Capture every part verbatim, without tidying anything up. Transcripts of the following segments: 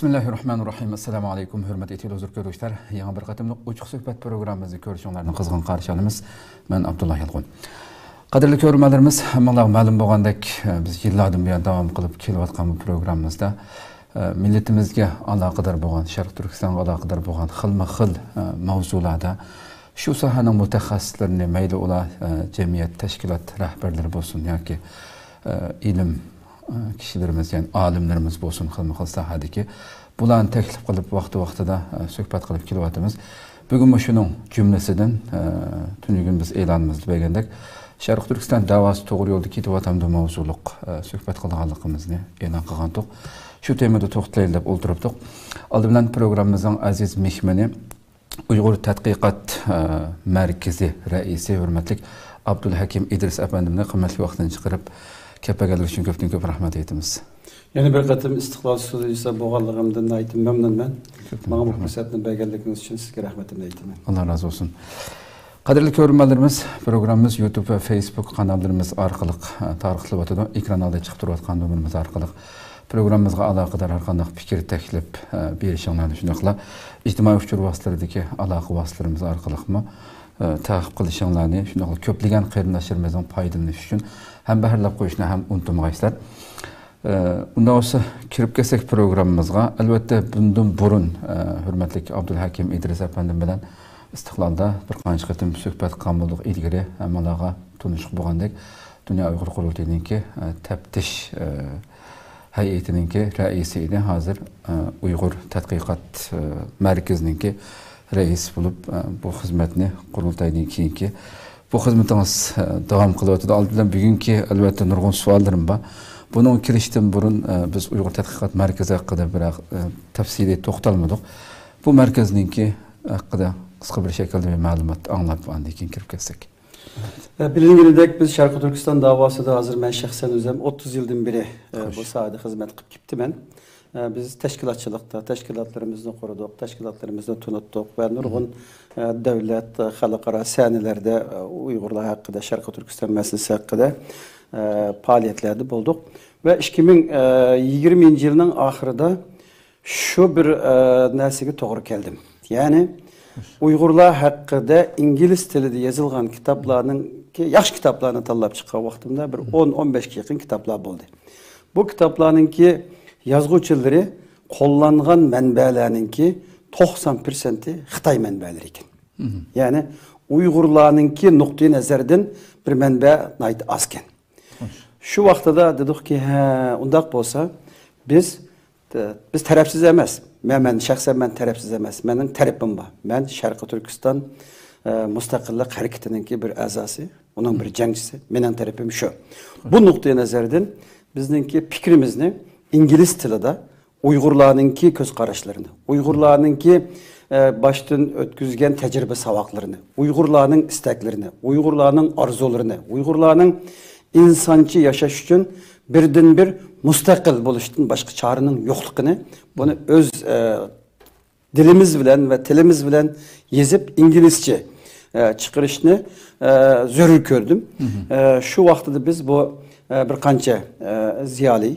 بىسمىللاھىررەھمانىررەھىم. ئەسسالامۇ ئەلەيكۇم، ھۆرمەتلىك تېلېۋىزور كۆرۈشلەر. يېڭى بىر قېتىملىق ئوچۇق سۆھبەت پروگراممىمىزنى كۆرۈشۈڭلارنى قىزغىن قارشى ئالىمىز. مەن ئابدۇللا يالقۇن. قەدىرلىك كۆرۈرمەنلىرىمىز، ھەممىڭلارغا مەلۇم بولغاندەك، بىز يىللاردىن بۇيان داۋام قىلىپ كېلىۋاتقان بۇ پروگراممىمىزدا، مىللىتىمىزگە ئالاقىدار بولغان، شەرقىي تۈركىستانغا ئالاقىدار بولغان خىلمۇ خىل ماۋزۇلاردا، شۇ ساھەنىڭ مۇتەخەسسىسلىرىنى، مەيلى ئۇلار جەمئىيەت، تەشكىلات رەھبەرلىرى بولسۇن ياكى ئىلىم كىشىلىرىمىز، يەنى ئالىملىرىمىز بولسۇن، خىلمۇ خىل ساھەدىكى، بۇلارنى تەكلىپ قىلىپ، ۋاقتى ۋاقتىدا سۆھبەت قىلىپ كېلىۋاتىمىز. بۈگۈنمۇ شۇنىڭ جۈملىسىدىن، تۈنۈگۈن بىز ئېلانىمىزدا بەرگەندەك، شەرقىي تۈركىستان داۋاسى توغرا يولدا كېتىۋاتامدۇ ماۋزۇلۇق سۆھبەت قىلىدىغانلىقىمىزنى ئېلان قىلغانتۇق. شۇ تېمىدا توختىلىلى دەپ ئولتۇرۇپتۇق. ئالدى بىلەن پروگراممىمىزنىڭ ئەزىز مېھمىنى، ئۇيغۇر تەتقىقات، ئە، مەركىزى رەئىسى ھۆرمەتلىك ئابدۇلھەكىم ئىدرىس ئەپەندىمنى قىممەتلىك ۋاقتىنى چىقىرىپ، كەپ بەرگەنلىكى ئۈچۈن كۆپتىن كۆپ رەھمەت ئېيتىمىز. يەنە بىر قېتىم ئىستىقلال ستۇدىيىسىدا بولغانلىقىمدىن ناھايىتى مەمنۇنمەن. كۆپتىن ماڭا بۇ رەھمەت. پۇرسەتنى بەرگەنلىكىڭىز ئۈچۈن سىزگە رەھمىتىمنى ئېيتىمەن. ئاللا رازى بولسۇن. قەدىرلىك كۆرۈرمەنلىرىمىز، پروگراممىمىز يۇتۇب ۋە فېيسبۇك قاناللىرىمىز ئارقىلىق، ئە، تارقىتىلىۋاتىدۇ. ئېكران ئالدىدا چىقىپ تۇرۇۋاتقان نومۇرىمىز ئارقىلىق پروگراممىمىزغا ئالاقىدار ھەر قانداق پىكىر، تەكلىپ، ئە، بېرىشىڭلارنى، شۇنداقلا ئىجتىمائىي ئۇچۇر ۋاسىتىلىرىدىكى ئالاقە ۋاسىتىلىرىمىز ئارقىلىقمۇ، ئە، تەقىب قىلىشىڭلارنى، شۇنداقلا كۆپلىگەن قېرىنداشلىرىمىزنىڭ پايدىلىنىشى ئۈچۈن ھەمبەھىرلەپ قويۇشنى ھەم ئۇنتۇمىغايسىلەر. ئە، ئۇنداق بولسا كىرىپ كەتسەك پروگراممىمىزغا. ئەلۋەتتە، بۇندىن بۇرۇن، ئە، ھۆرمەتلىك ئابدۇلھەكىم ئىدرىس ئەپەندىم بىلەن ئىستىقلالدا بىر قانچە قېتىم سۆھبەت قىلغان بولدۇق ئىلگىرى. ھەممىڭلارغا تونۇشلۇق بولغاندەك، دۇنيا ئۇيغۇر قۇرۇلتىيىنىڭكى، ئە، تەپتىش، ئە، ھەيئىتىنىڭكى رەئىسى ئىدى. ھازىر، ئە، ئۇيغۇر تەتقىقات، ئە، مەركىزىنىڭكى رەئىسى بولۇپ، ئە، بۇ خىزمەتنى قۇرۇلتايدىن كېيىنكى بۇ خىزمىتىڭىز، ئە، داۋام قىلىۋاتىدۇ. ئالدى بىلەن بۈگۈنكى، ئەلۋەتتە، نۇرغۇن سوئاللىرىم بار. بۇنىڭغا كىرىشتىن بۇرۇن، ئە، بىز ئۇيغۇر تەتقىقات مەركىزى ھەققىدە بىر، ئە، تەپسىلىي توختالمىدۇق. بۇ مەركەزنىڭكى ھەققىدە قىسقا بىر شەكىلدە بىر مەلۇمات ئاڭلاپ، ئاندىن كېيىن كىرىپ كەتسەك. ئە، بىلىنگىنىدەك، بىز شەرقىي تۈركىستان داۋاسىدا ھازىر مەن شەخسەن ئۆزۈم ئوتتۇز يىلدىن بېرى، ئە، خوش. بۇ ساھەدە خىزمەت قىلىپ كېلىپتىمەن. ئە، بىز تەشكىلاتچىلىقتا تەشكىلاتلىرىمىزنى قۇردۇق، تەشكىلاتلىرىمىزنى تونۇتتۇق ۋە نۇرغۇن، مم. ئە، دۆلەت، ئە، خەلقئارا سەھنىلەردە، ئە، ئۇيغۇرلار ھەققىدە، شەرقىي تۈركىستان مەسىلىسى ھەققىدە، ئە، پائالىيەتلەردە بولدۇق. ۋە ئىككى مىڭ يىگىرمىنچى يىلنىڭ ئاخىرىدا شۇ بىر، ئە، نەرسىگە توغرا كەلدىم. يەنى ئۇيغۇرلار ھەققىدە ئىنگلىز تىلىدا يېزىلغان كىتابلارنىڭكى، ياخشى كىتابلارنى تاللاپ چىققان ۋاقتىمدا بىر ئون، ئون بەشكە يېقىن كىتابلار بولدى. بۇ كىتابلارنىڭكى يازغۇچىلىرى، قوللانغان مەنبەلەرنىڭكى توقسان پىرسەنتى خىتاي مەنبەلىرى ئىكەن. مم. يەنى ئۇيغۇرلارنىڭكى نۇقتىئى نەزەردىن بىر مەنبە ناھايىتى ئازكەن. خوش. شۇ ۋاقتىدا دېدۇقكى، ھە، ئۇنداق بولسا، بىز، بىز تەرەپسىز ئەمەس. مەن، مەن شەخسەن مەن تەرەپسىز ئەمەس. مېنىڭ تەرىپىم بار. مەن شەرقىي تۈركىستان، ئە، مۇستەقىللىق ھەرىكىتىنىڭكى بىر ئەزاسى، ئۇنىڭ بىر جەڭچىسى. مېنىڭ تەرىپىم شۇ. بۇ نۇقتىئى نەزەردىن بىزنىڭكى پىكرىمىزنى ئىنگلىز تىلىدا ئۇيغۇرلارنىڭكى كۆز قاراشلىرىنى، ئۇيغۇرلارنىڭكى، ئە، باشتىن ئۆتكۈزگەن تەجرىبە ساۋاقلىرىنى، ئۇيغۇرلارنىڭ ئىستەكلىرىنى، ئۇيغۇرلارنىڭ ئارزۇلىرىنى، ئۇيغۇرلارنىڭ ئىنسانچە ياشاش ئۈچۈن بىردىنبىر مۇستەقىل بولۇشتىن باشقا چارىنىڭ يوقلۇقىنى، بۇنى ئۆز، ئە، دىلىمىز بىلەن ۋە تىلىمىز بىلەن يېزىپ، ئىنگلىزچە، ئە، چىقىرىشنى، ئە، زۆرۈر كۆردۈم. مم. ئە، شۇ ۋاقتىدا بىز بۇ، ئە، بىر قانچە، ئە، زىيالىي،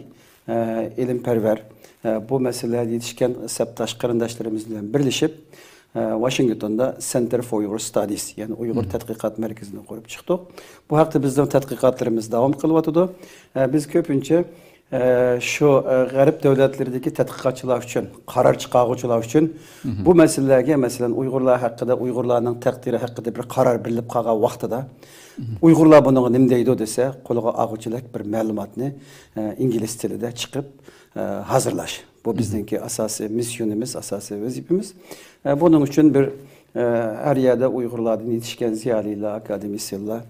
ئە، ئىلىمپەرۋەر، ئە، بۇ مەسىلىلەردە يېتىشكەن سەپداش قېرىنداشلىرىمىز بىلەن بىرلىشىپ، ئە، ۋاشىنگتوندا Center for Uyghur Studies، يەنى ئۇيغۇر مم. تەتقىقات مەركىزىنى قۇرۇپ چىقتۇق. بۇ ھەقتە بىزنىڭ تەتقىقاتلىرىمىز داۋام قىلىۋاتىدۇ. ئە، بىز كۆپىنچە ئە، شۇ، ئە، غەرب دۆلەتلىرىدىكى تەتقىقاتچىلار ئۈچۈن، قارار چىقارغۇچىلار ئۈچۈن مم. بۇ مەسىلىلەرگە، مەسىلەن، ئۇيغۇرلار ھەققىدە، ئۇيغۇرلارنىڭ تەقدىرى ھەققىدە بىر قارار بېرىلىپ قالغان ۋاقتىدا، مم. ئۇيغۇرلار بۇنىڭغا نېمە دەيدۇ دېسە، قولىغا ئالغۇچىلىك بىر مەلۇماتنى، ئە، ئىنگلىز تىلىدا چىقىپ، ئە، ھازىرلاش. بۇ مم. بىزنىڭكى ئاساسىي مىسسىيونىمىز، ئاساسىي ۋەزىپىمىز. ئە، بۇنىڭ ئۈچۈن بىر ئە، ھەر يەردە ئۇيغۇرلاردىن يېتىشكەن زىيالىيلار، ئاكادېمىسىيونلار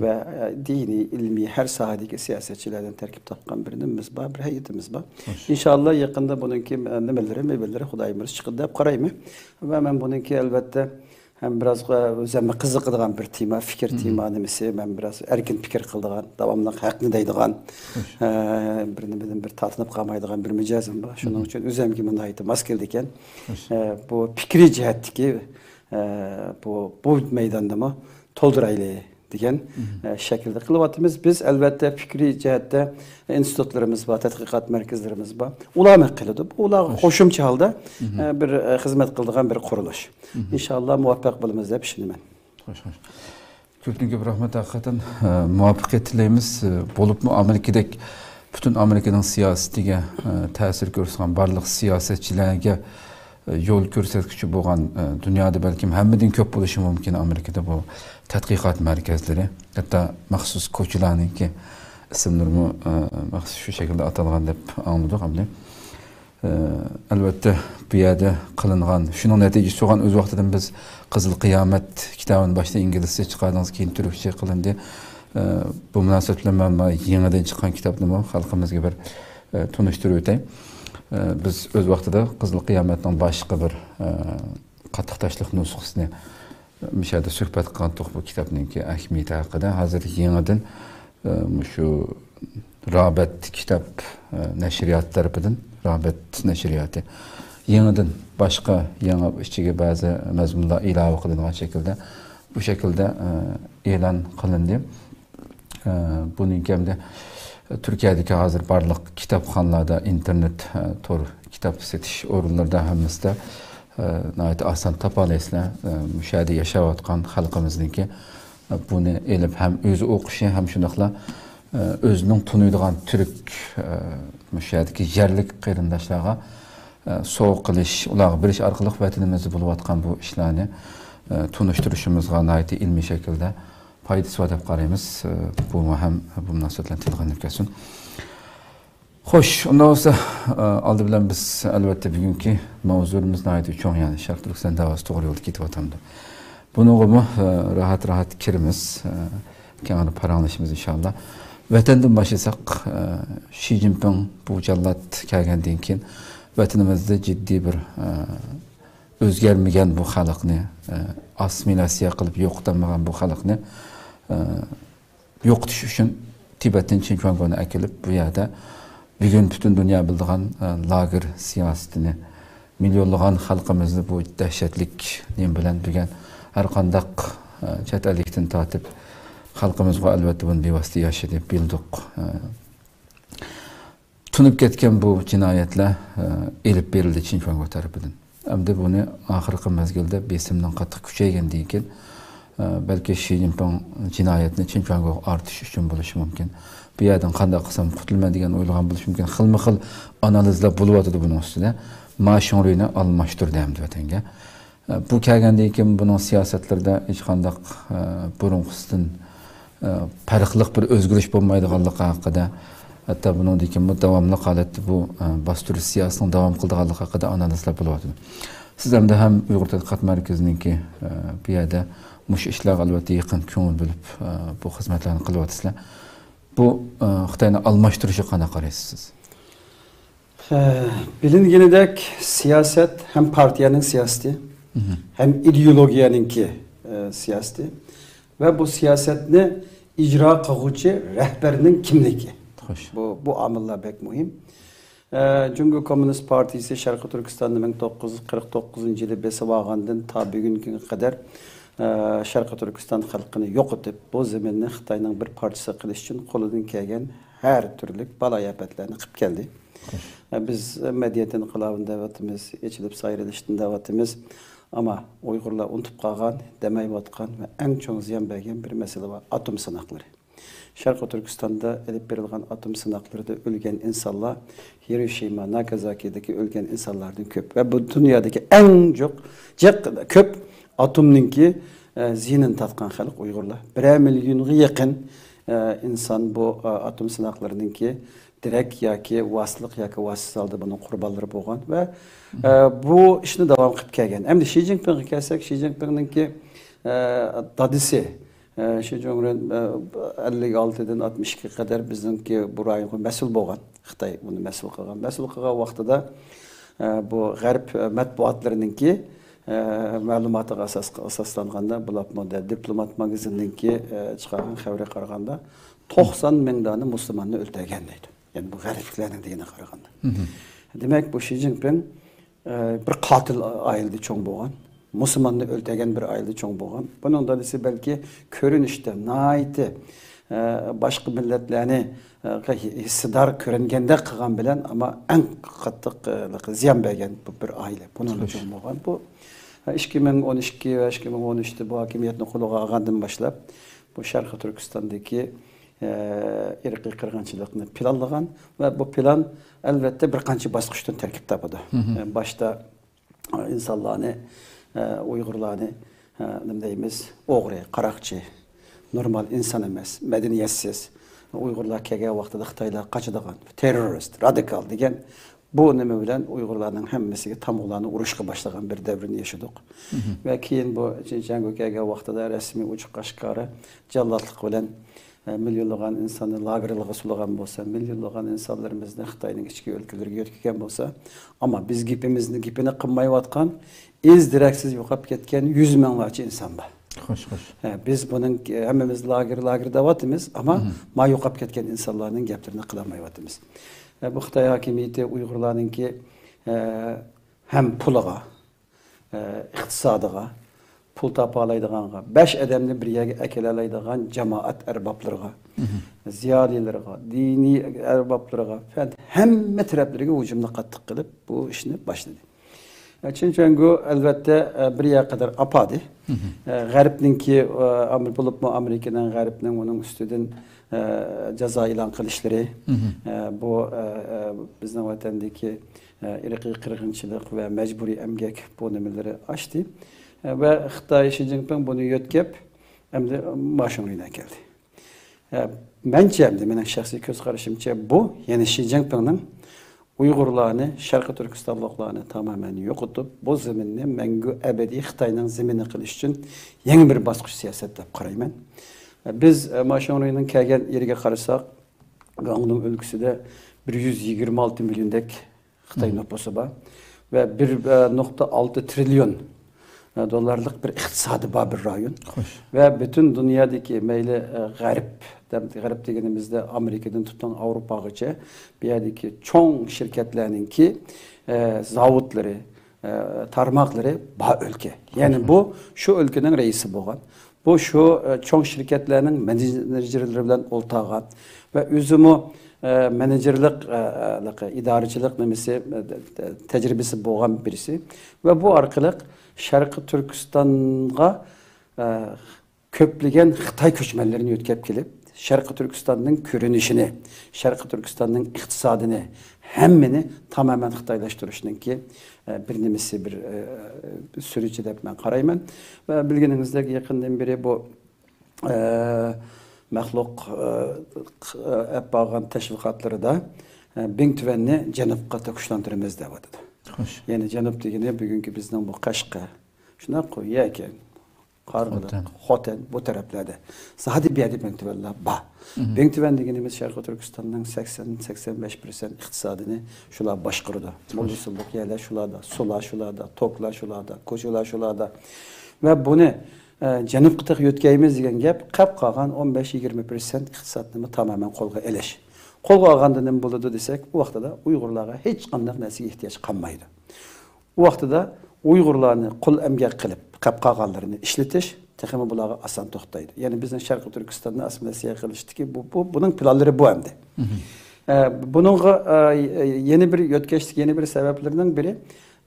ۋە، ئە، دىنىي، ئىلمىي، ھەر ساھەدىكى سىياسەتچىلەردىن تەركىب تاپقان بىر نېمىمىز بار، بىر هەيئىتىمىز بار. خوش. ئىنشائاللا، يېقىندا بۇنىڭكى، ئە، نېمىلىرى، مېۋىلىرى خۇدايىم بۇيرۇسا چىقىدۇ دەپ قارايمەن. ۋە مەن بۇنىڭكى، ئەلۋەتتە، ھەم بىراز، ئە، ئۆزۈممۇ قىزىقىدىغان بىر تېما، پىكىر مم. تېما نېمىسى، مەن بىراز ئەركىن پىكىر قىلىدىغان، داۋاملىق ھەقنى دەيدىغان، خوش. ئە، بىر نېمىدىن بىر تارتىنىپ قالمايدىغان بىر مىجەزىم بار. شۇنىڭ مم. ئۈچۈن ئۆزۈمگىمۇ ناھايىتى ماس كېلىدىكەن. خوش. ئە، بۇ پىكرىي جەھەتتىكى ئە، بۇ، بۇ مەيداننىمۇ تولدۇرايلى دېگەن، ئە، شەكىلدە قىلىۋاتىمىز. بىز، ئەلۋەتتە، پىكرىي جەھەتتە ئىنستىتۇتلىرىمىز بار، تەتقىقات مەركەزلىرىمىز بار. ئۇلارمۇ قىلىدۇ. بۇ ئۇلارغا قوشۇمچە ھالدا، ئە، بىر، ئە، خىزمەت قىلىدىغان بىر قۇرۇلۇش. ئىنشاللا مۇۋەپپەق بولىمىز دەپ ئىشىنىمەن. خوش، خوش. كۆپتىن كۆپ رەھمەت، ھەقىقەتەن، ئە، مۇۋەپپەقىيەت تىلەيمىز. ئە، بولۇپمۇ ئامېرىكىدەك پۈتۈن ئامېرىكىنىڭ سىياسىتىگە، ئە، تەسىر كۆرسىتىدىغان بارلىق سىياسەتچىلەرگە، ئە، يول كۆرسەتكۈچى بولغان، ئە، دۇنيادا بەلكىم ھەممىدىن كۆپ بولۇشى مۇمكىن ئامېرىكىدا بۇ تەتقىقات مەركەزلىرى. ھەتتا مەخسۇس كوچىلارنىڭكى ئىسىملىرىمۇ، ئە، مەخسۇس شۇ شەكىلدە ئاتالغان دەپ ئاڭلىدۇق ئەمدى. ئە، ئەلۋەتتە، بۇ يەردە قىلىنغان، شۇنىڭ نەتىجىسى بولغان ئۆز ۋاقتىدا بىز قىزىل قىيامەت كىتابىنى باشتا ئىنگلىزچە چىقاردىڭىز، كېيىن تۈركچە قىلىندى. ئە، بۇ مۇناسىۋەت بىلەن مەن يېڭىدىن چىققان كىتابنىمۇ خەلقىمىزگە بىر، ئە، تونۇشتۇرۇپ ئۆتەي. ئە، بىز ئۆز ۋاقتىدا قىزىل قىيامەتنىڭ باشقا بىر، ئە، قاتتىق تاشلىق نۇسخىسىنى مۇشۇ يەردە سۆھبەت قىلغانتۇق بۇ كىتابنىڭكى ئەھمىيىتى ھەققىدە. ھازىر يېڭىدىن، ئە، مۇشۇ رابەت كىتاب، ئە، نەشرىياتى تەرىپىدىن، رابەت نەشرىياتى يېڭىدىن باشقا يېڭى ئىچىگە بەزى مەزمۇنلار ئىلاۋە قىلىنغان شەكىلدە، بۇ شەكىلدە، ئە، ئېلان قىلىندى. ئە، بۇنىڭكى ئەمدى تۈركىيەدىكى ھازىر بارلىق كىتابخانىلاردا، ئىنتېرنېت، ئە، تور كىتاب سېتىش ئورۇنلىرىدا ھەممىسىدە، ئە، ناھايىتى ئاسان تاپالايسىلەر. ئە، مۇشۇ يەردە ياشاۋاتقان خەلقىمىزنىڭكى، ئە، بۇنى ئېلىپ ھەم ئۆزى ئوقۇشى، ھەم شۇنداقلا، ئە، ئۆزىنىڭ تونۇيدىغان تۈرك، ئە، مۇشۇ يەردىكى يەرلىك قېرىنداشلارغا، ئە، سوۋغا قىلىش، ئۇلارغا بېرىش ئارقىلىق ۋەتىنىمىزدە بولۇۋاتقان بۇ ئىشلارنى، ئە، تونۇشتۇرۇشىمىزغا ناھايىتى ئىلمىي شەكىلدە پايدىسى بار دەپ قارايمىز. ئە، بۇمۇ ھەم بۇ مۇناسىۋەت بىلەن تىلغا ئېلىنىپ كەتسۇن. خوش، ئۇنداق بولسا، ئە، ئالدى بىلەن بىز، ئەلۋەتتە، بۈگۈنكى ماۋزۇمىز ناھايىتى چوڭ، يەنى شەرقىي تۈركىستان دەۋاسى توغرا يولدا كېتىۋاتامدۇ؟ بۇنىڭغىمۇ، ئە، راھەت-راھەت كىرىمىز، ئە، كەڭرى پاراڭلىشىمىز ئىنشاللا. ۋەتەندىن باشلىساق، ئە، شى جىنپىڭ بۇ جاللات كەلگەندىن كېيىن ۋەتىنىمىزدە جىددىي بىر، ئە، ئۆزگەرمىگەن بۇ خەلقنى، ئە، ئاسسىمىلياتسىيە قىلىپ يوقىتالمىغان بۇ خەلقنى، ئە، يوقىتىش ئۈچۈن تىبەتتىن چىنچۈەنگونى ئەكېلىپ، بۇ يەردە بۈگۈن پۈتۈن دۇنيا بىلىدىغان، ئە، لاگېر سىياسىتىنى، مىليونلىغان خەلقىمىزنى بۇ دەھشەتلىك نېمە بىلەن بۈگۈن ھەر قانداق، ئە، چەت ئەللىكتىن تارتىپ خەلقىمىزغا، ئەلۋەتتە، بۇنى بىۋاسىتە ياشىدى، بىلدۇق. ئە، تونۇپ كەتكەن بۇ جىنايەتلەر، ئە، ئېلىپ بېرىلدى چىنچۈەنگو تەرىپىدىن. ئەمدى بۇنى ئاخىرقى مەزگىلدە بېسىمنىڭ قاتتىق كۈچەيگەندىن كېيىن، ئە، بەلكى شى جىنپىڭ جىنايەتنى چىنچۈەنگوغا ئارتىش ئۈچۈن بولۇشى مۇمكىن. بۇ يەردىن قانداق قىلسام قۇتۇلىمەن دېگەن ئويلىغان بولۇشى مۇمكىن. خىلمۇ خىل ئانالىزلار بولۇۋاتىدۇ بۇنىڭ ئۈستىدە. ما شۇڭرۇينى ئالماشتۇردى ئەمدى ۋەتەنگە. بۇ كەلگەندىن كېيىن بۇنىڭ سىياسەتلىرىدە ھېچقانداق، ئە، بۇرۇنقىسىدىن، ئە، پەرقلىق بىر ئۆزگىرىش بولمايدىغانلىقى ھەققىدە، ھەتتا بۇنىڭدىن كېيىنمۇ داۋاملىق ھالەتتە بۇ، ئە، باستۇرۇش سىياسىتىنىڭ داۋام قىلىدىغانلىقى ھەققىدە ئانالىزلار بولۇۋاتىدۇ. سىز ئەمدى ھەم ئۇيغۇر تەتقىقات مەركىزىنىڭكى، ئە، بۇ يەردە مۇشۇ ئىشلارغا ئەلۋەتتە يېقىن كۆڭۈل بۆلۈپ، ئە، بۇ خىزمەتلەرنى قىلىۋاتىسىلەر. بۇ، ئە، خىتاينىڭ ئالماشتۇرۇشىغا قانداق قارايسىز سىز؟ ئە، بىلىنگىنىدەك، سىياسەت ھەم پارتىيەنىڭ سىياسىتى، ھەم ئىدېئولوگىيەنىڭكى، ئە، سىياسىتى ۋە بۇ سىياسەتنى ئىجرا قىلغۇچى رەھبەرنىڭ كىملىكى. خوش. بۇ، بۇ ئامىللار بەك مۇھىم. ئە، جۇڭگو كوممۇنىست پارتىيىسى شەرقىي تۈركىستاننى مىڭ توققۇز يۈز قىرىق توققۇزىنچى يىلى بېسىۋالغاندىن تا بۈگۈنگە قەدەر، ئە، شەرقىي تۈركىستان خەلقىنى يوقىتىپ، بۇ زېمىننى خىتاينىڭ بىر پارچىسى قىلىش ئۈچۈن قولىدىن كەلگەن ھەر تۈرلۈك بالايىئاپەتلەرنى قىلىپ كەلدى. بىز مەدەنىيەت ئىنقىلابىنى دەۋاتىمىز، ئېچىلىپ سايرىلىشنى دەۋاتىمىز. ئەمما ئۇيغۇرلار ئۇنتۇپ قالغان، دەمەيۋاتقان ۋە ئەڭ چوڭ زىيان بەرگەن بىر مەسىلە بار، ئاتوم سىناقلىرى. شەرقىي تۈركىستاندا ئېلىپ بېرىلغان ئاتوم سىناقلىرىدا ئۆلگەن ئىنسانلار ھىروشىما، ناگازاكىدىكى ئۆلگەن ئىنسانلاردىن كۆپ ۋە بۇ دۇنيادىكى ئەڭ جوق، جىق، كۆپ ئاتومنىڭكى، ئە، زىيىنىنى تارتقان خەلق ئۇيغۇرلار. بىرەر مىليونغا يېقىن، ئە، ئىنسان بۇ، ئە، ئاتوم سىناقلىرىنىڭكى دىرەك ياكى ۋاسىتىلىق ياكى ۋاسىتىسىز ھالدا بۇنىڭ قۇربانلىرى بولغان ۋە، ئە، بۇ ئىشنى داۋام قىلىپ كەلگەن. ئەمدى شى جىنپىڭغا كەلسەك، شى جىنپىڭنىڭكى، ئە، دادىسى، ئە، شى جۇڭرېن، ئە، ئەللىك ئالتىدىن ئاتمىش ئىككىگە قەدەر بىزنىڭكى بۇ رايونغا مەسئۇل بولغان. خىتاي بۇنى مەسئۇل قىلغان. مەسئۇل قىلغان ۋاقتىدا، ئە، بۇ غەرب، ئە، مەتبۇئاتلىرىنىڭكى، ئە، مەلۇماتىغا ئاساس، ئاساسلانغاندا، بۇلار مۇنداق دىپلومات ماگىزىنىنىڭكى، ئە، چىقارغان خەۋىرىگە قارىغاندا، توقسان مىڭ دانە مۇسۇلماننى ئۆلتۈرگەن دەيدۇ. يەنى بۇ غەربلىكلەرنىڭ دېگىنىگە قارىغاندا. دېمەك، بۇ شى جىنپىڭ، ئە، بىر قاتىل ئائىلىدە چوڭ بولغان. مۇسۇلماننى ئۆلتۈرگەن بىر ئائىلىدە چوڭ بولغان. بۇنىڭ دادىسى بەلكى كۆرۈنۈشتە ناھايىتى، ئە، باشقا مىللەتلەرنى، ئە، ھېسسىدار كۆرۈنگەندەك قىلغان بىلەن، ئەمما ئەڭ قاتتىق، ئە، زىيان بەرگەن بۇ بىر ئائىلە. بۇنىڭدا چوڭ بولغان. بۇ، ئە، ئىككى مىڭ ئون ئىككى ۋە ئىككى مىڭ ئون ئۈچتە بۇ ھاكىمىيەتنى قولىغا ئالغاندىن باشلاپ، بۇ شەرقىي تۈركىستاندىكى، ئە، ئىرقىي قىرغىنچىلىقنى پىلانلىغان ۋە بۇ پىلان، ئەلۋەتتە، بىر قانچە باسقۇچتىن تەركىب تاپىدۇ. ئە، باشتا ئىنسانلارنى، ئە، ئۇيغۇرلارنى، ئە، نېمە دەيمىز، ئوغرى، قاراقچى، نورمال ئىنسان ئەمەس، مەدەنىيەتسىز، ئۇيغۇرلار كەلگەن ۋاقتىدا خىتايلار قاچىدىغان، تېررورىست، رادىكال دېگەن بۇ نېمە بىلەن ئۇيغۇرلارنىڭ ھەممىسىگە تامغىلارنى ئۇرۇشقا باشلىغان بىر دەۋرنى ياشىدۇق. ۋە كېيىن بۇ چىن چۈەنگو كەلگەن ۋاقتىدا رەسمىي ئوچۇق ئاشكارا جاللاتلىق بىلەن ئە، مىليونلىغان ئىنساننى لاگېرلارغا سولىغان بولسا، مىليونلىغان ئىنسانلىرىمىزنى خىتاينىڭ ئىچكى ئۆلكىلىرىگە يۆتكىگەن بولسا، ئەمما بىز گېپىمىزنى، گېپىنى قىلمايۋاتقان، ئىز دېرەكسىز يوقاپ كەتكەن يۈز مىڭلارچە ئىنسان بار. خوش، خوش. ئە، بىز بۇنىڭ، ئە، ھەممىمىز لاگېر، لاگېر دەۋاتىمىز، ئەمما ما يوقاپ كەتكەن ئىنسانلارنىڭ گەپلىرىنى قىلالمايۋاتىمىز. ئە، بۇ خىتاي ھاكىمىيىتى ئۇيغۇرلارنىڭكى، ئە، ھەم پۇلىغا، ئىقتىسادىغا، پۇل تاپالايدىغانغا، بەش ئادەمنى بىر يەرگە ئەكېلەلەيدىغان جامائەت ئەربابلىرىغا، زىيالىيلىرىغا، دىنىي ئەربابلىرىغا، پەن ھەممە تەرەپلىرىگە ھۇجۇمنى قاتتىق قىلىپ، بۇ ئىشنى باشلىدى. چىن چۈەنگو، ئەلۋەتتە، بىر يەر قەدەر ئاپاردى. غەربنىڭكى، بولۇپمۇ ئامېرىكىنىڭ، غەربنىڭ ئۇنىڭ ئۈستىدىن جازا ئېلان قىلىشلىرى، بۇ، بىزنىڭ ۋەتەندىكى ئىرقىي قىرغىنچىلىق ۋە مەجبۇرىي ئەمگەك بۇ نېمىلىرى ئاشتى. ۋە خىتاي شى جىنپىڭ بۇنى يۆتكەپ، ئەمدى ما شۇڭرىنى ئەكەلدى. مەنچە، ئەمدى مېنىڭ شەخسىي كۆز قارىشىمچە، بۇ يەنە شى جىنپىڭنىڭ ئۇيغۇرلارنى، شەرقىي تۈركىستانلىقلارنى تامامەن يوقىتىپ، بۇ زېمىننى مەڭگۈ ئەبەدىي خىتاينىڭ زېمىنى قىلىش ئۈچۈن يېڭى بىر باسقۇچ سىياسەت دەپ قارايمەن. بىز ما شۇڭرىنىڭ كەلگەن يېرىگە قارىساق، گاڭدۇڭ ئۆلكىسىدە بىر يۈز يىگىرمە ئالتە مىليوندەك خىتاي نوپۇسى بار ۋە بىر نۇقتا ئالتە تىرىليون، ئە، دوللارلىق بىر ئىقتىسادى بار بىر رايون. خوش. ۋە پۈتۈن دۇنيادىكى مەيلى، ئە، غەرب، غەرب دېگىنىمىزدە ئامېرىكىدىن تۇتۇڭ ئاۋروپاغىچە بۇ يەردىكى چوڭ شىركەتلەرنىڭكى، ئە، زاۋۇتلىرى، ئە، تارماقلىرى بار ئۆلكە. يەنى بۇ شۇ ئۆلكىنىڭ رەئىسى بولغان. بۇ شۇ، ئە، چوڭ شىركەتلەرنىڭ مېنېجېرلىرى بىلەن ئولتۇرغان ۋە ئۆزىمۇ، ئە، مېنېجېرلىق، ئە، ئە، ئىدارىچىلىق نېمىسى، ئە، تەجرىبىسى بولغان بىرسى. ۋە بۇ ئارقىلىق شەرقىي تۈركىستانغا، ئە، كۆپلىگەن خىتاي كۆچمەنلىرىنى يۆتكەپ كېلىپ، شەرقىي تۈركىستاننىڭ كۆرۈنۈشىنى، شەرقىي تۈركىستاننىڭ ئىقتىسادىنى، ھەممىنى تامامەن خىتايلاشتۇرۇشنىڭكى، ئە، بىر نېمىسى، بىر، ئە، سۈرۈشى دەپ مەن قارايمەن. ۋە بىلگىنىڭىزدەك، يېقىندىن بېرى بۇ، ئە، مەخلۇق، ئە، ئەپ بارغان تەشۋىقاتلىرىدا، ئە، بىڭ تۈەننى جەنۇبقا تەكشۈلاندۇرىمىز دەۋاتىدۇ. خوش. يەنى جەنۇب دېگىنى بۈگۈنكى بىزنىڭ بۇ قەشقەر، شۇنداققۇ، يەكەن، قارىبۇلۇق، خوتەن. خوتەن، بۇ تەرەپلەردە. زادى بۇ يەردە بىڭ تۈەنلەر بار. بىڭ تۈەن دېگىنىمىز شەرقىي تۈركىستاننىڭ سەكسەن، سەكسەن بەش پىرسەنت ئىقتىسادىنى شۇلار باشقۇرىدۇ. مول ھوسۇللۇق يەرلەر شۇلاردا، سۇلار شۇلاردا، توكلار شۇلاردا، كوچىلار شۇلاردا. ۋە بۇنى، ئە، جەنۇبقا تېخى يۆتكەيمىز دېگەن گەپ، قاپ قالغان ئون بەش، يىگىرمە پىرسەنت ئىقتىسادنىمۇ تامامەن قولغا ئېلىش. قولغا ئالغاندا نېمە بولىدۇ دېسەك، ئۇ ۋاقتىدا ئۇيغۇرلارغا ھېچقانداق نەرسىگە ئېھتىياج قالمايدۇ. ئۇ ۋاقتىدا ئۇيغۇرلارنى قۇل ئەمگەك قىلىپ، قاپ قالغانلىرىنى ئىشلىتىش تېخىمۇ بۇلارغا ئاسان توختايدۇ. يەنى بىزنىڭ شەرقىي تۈركىستاننى ئاسسىمىلياتسىيە قىلىشتىكى بۇ، بۇ، بۇنىڭ پىلانلىرى بۇ ئەمدى. ئە، بۇنىڭغا، ئە، يەنە بىر يۆتكەشلىك، يەنە بىر سەۋەبلىرىنىڭ بىرى،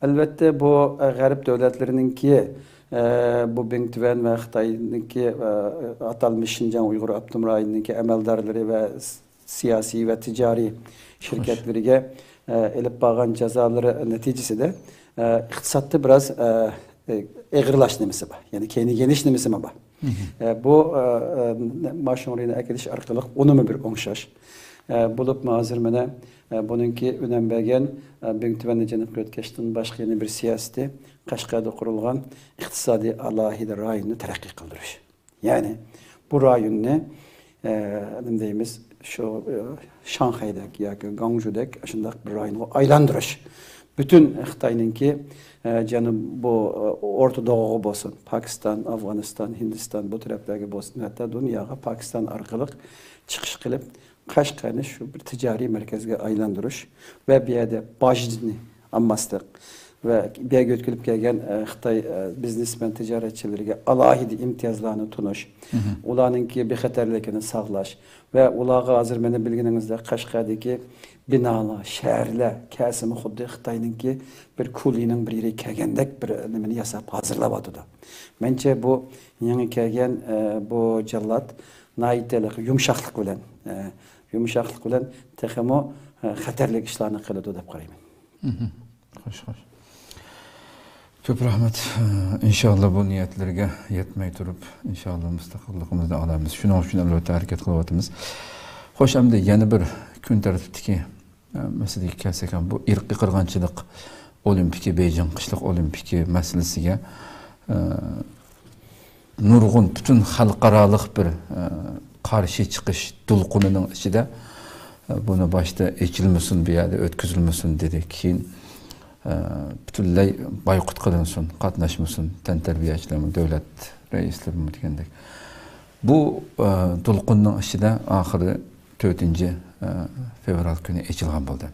ئەلۋەتتە، بۇ، ئە، غەرب دۆلەتلىرىنىڭكى، ئە، بۇ بىڭ تۈەن ۋە خىتاينىڭكى، ئە، ئاتالمىش شىنجاڭ ئۇيغۇر ئاپتونوم رايونىنىڭكى ئەمەلدارلىرى ۋە سىياسىي ۋە تىجارىي شىركەتلىرىگە، ئە، ئېلىپ بارغان جازالىرى نەتىجىسىدە، ئە، ئىقتىسادتا بىراز، ئە، ئېغىرلاش نېمىسى بار. يەنى كەينىگە يېنىش نېمىسىمۇ بار. ئە، بۇ، ئە، ئە، ما شۇڭرىنى ئەكېلىش ئارقىلىق ئۇنىمۇ بىر ئوڭشاش. ئە، بولۇپمۇ ھازىر مانا، ئە، بۇنىڭكى ئۈنەم بەرگەن، ئە، بىڭ تۈەننى جەنۇبقا يۆتكەشتىن باشقا يەنە بىر سىياسىتى، قەشقەردە قۇرۇلغان ئىقتىسادىي ئالاھىدە رايوننى تەرەققىي قىلدۇرۇش. يەنى بۇ رايوننى، ئە، نېمە دەيمىز، شۇ، ئە، شاڭخەيدەك ياكى گاڭجۇدەك شۇنداق بىر رايونغا ئايلاندۇرۇش. پۈتۈن خىتاينىڭكى، ئە، جەنۇب، بۇ، ئە، ئورتا دوغۇغا بولسۇن، پاكىستان، ئافغانىستان، ھىندىستان، بۇ تەرەپلەرگە بولسۇن، ھەتتا دۇنياغا پاكىستان ئارقىلىق چىقىش قىلىپ، قەشقەرنى شۇ بىر تىجارىي مەركەزگە ئايلاندۇرۇش ۋە بۇ يەردە باجنى ئالماسلىق، ۋە بۇ يەرگە يۆتكىلىپ كەلگەن، ئە، خىتاي، ئە، بىزنېسمېن تىجارەتچىلىرىگە ئالاھىدە ئىمتىيازلارنى تونۇش، ئۇلارنىڭكى بىخەتەرلىكىنى ساقلاش ۋە ئۇلارغا ھازىر مانا بىلگىنىڭىزدەك قەشقەردىكى بىنالار، شەھەرلەر كەلسىمۇ خۇددى خىتاينىڭكى بىر كۇلىنىڭ بىر يېرىگە كەلگەندەك بىر نېمىنى ياساپ ھازىرلاۋاتىدۇ. مەنچە بۇ يېڭى كەلگەن، ئە، بۇ جاللات ناھايىتى ھېلىقى يۇمشاقلىق بىلەن، ئە، يۇمشاقلىق بىلەن تېخىمۇ، ئە، خەتەرلىك ئىشلارنى قىلىدۇ دەپ قارايمەن. خوش، خوش. كۆپ رەھمەت. ئىنشاللا بۇ نىيەتلىرىگە يەتمەي تۇرۇپ، ئىنشاللا مۇستەقىللىقىمىزنى ئالىمىز. شۇنىڭ ئۈچۈن ئەلۋەتتە ھەرىكەت قىلىۋاتىمىز. خوش، ئەمدى يەنە بىر كۈن تەرتىپتىكى، ئە، مەسىلىگە كەلسەك ھەم، بۇ ئىرقىي قىرغىنچىلىق ئولىمپىكى، بېيجىڭ قىشلىق ئولىمپىكى مەسىلىسىگە، ئە، نۇرغۇن پۈتۈن خەلقئارالىق بىر، ئە، قارشى چىقىش دولقۇنىنىڭ ئىچىدە، ئە، بۇنى باشتا ئېچىلمىسۇن، بۇ يەردە ئۆتكۈزۈلمىسۇن دېدى. كېيىن، ئە، پۈتۈنلەي بايقۇت قىلىنسۇن، قاتناشمىسۇن، تەنتەربىيەچىلەرمۇ، دۆلەت رەئىسلىرىمۇ دېگەندەك. بۇ، ئە، دولقۇننىڭ ئىچىدە ئاخىرى تۆتىنچى، ئە، فېۋرال كۈنى ئېچىلغان بولدى.